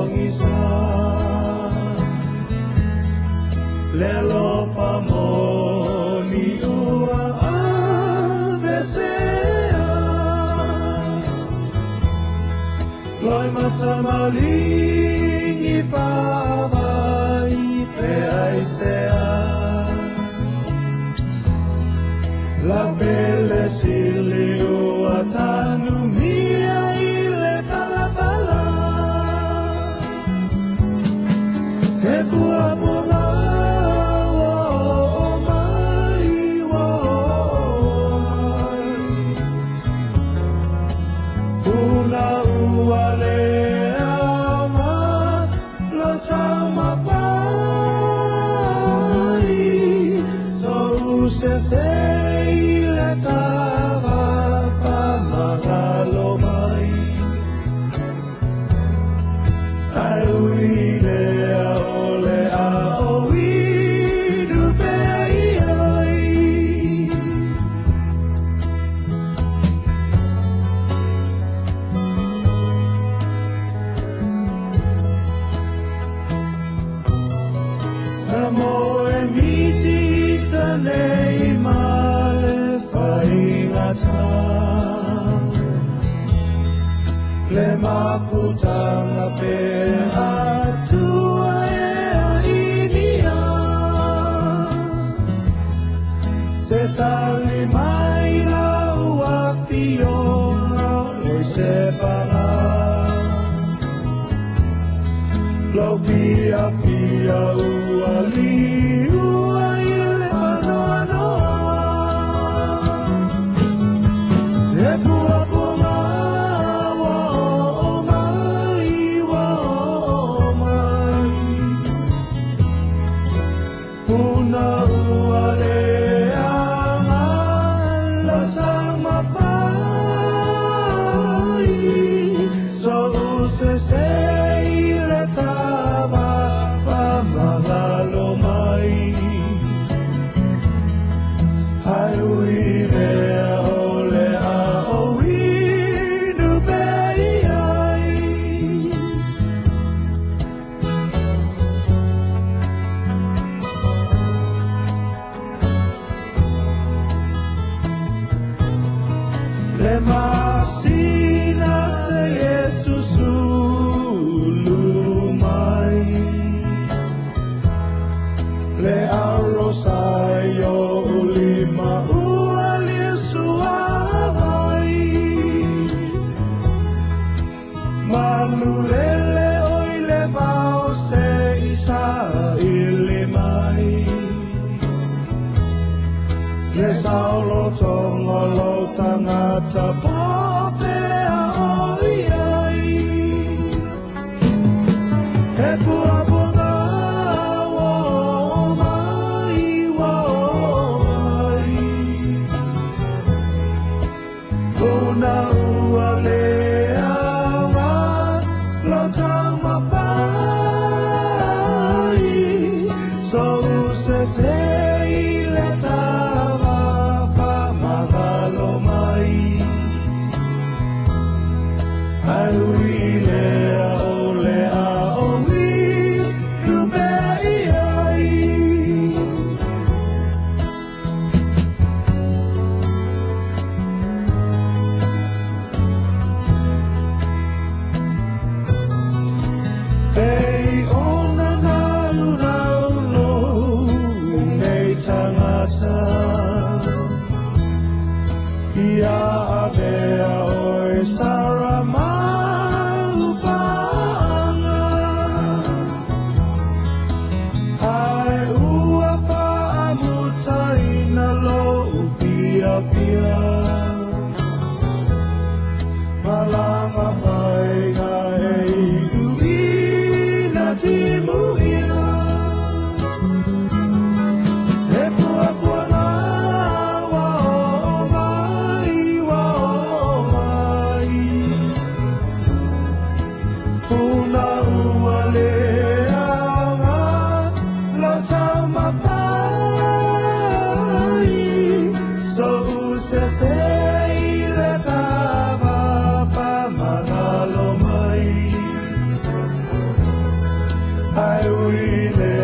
pogisa Le alofa moni ua avesea Loi mata malingi faavai pe aisea La pele sili ua tanumia i le palapala He puapuaga ua oo mai ua oo mai Funa ua le aoga lo taumafai So'u sese i le tava faamagalo mai Ae ui lea o le a o inu pea i ai. Na moe miti ita nei ma le faigata Le mafutanga pe atua e ainia Se tali mai lau afioga oi se paga Lau fia fia ua liua i le faanoanoa He puapuaga ua oo mai ua oo mai Funa ua le aga lo taumafai So'u sese i le tava faamagalo mai Ae ui lea o le a o inu pea i ai. Le masina se Iesu sulu mai Le arosai o ulima ua le suavai Manulele oi le vao se isa ili mai Le saulo tongo lo tangata pōwhea o iai He puapuaga ua oo mai ua oo mai Funa ua le aoga lo taumafai So'u sese i le tava faamagalo mai Ae ui lea o le a o inu pea i ai. Pei ona naunau lou nei tagata Ia avea oe sara mau Ui lea.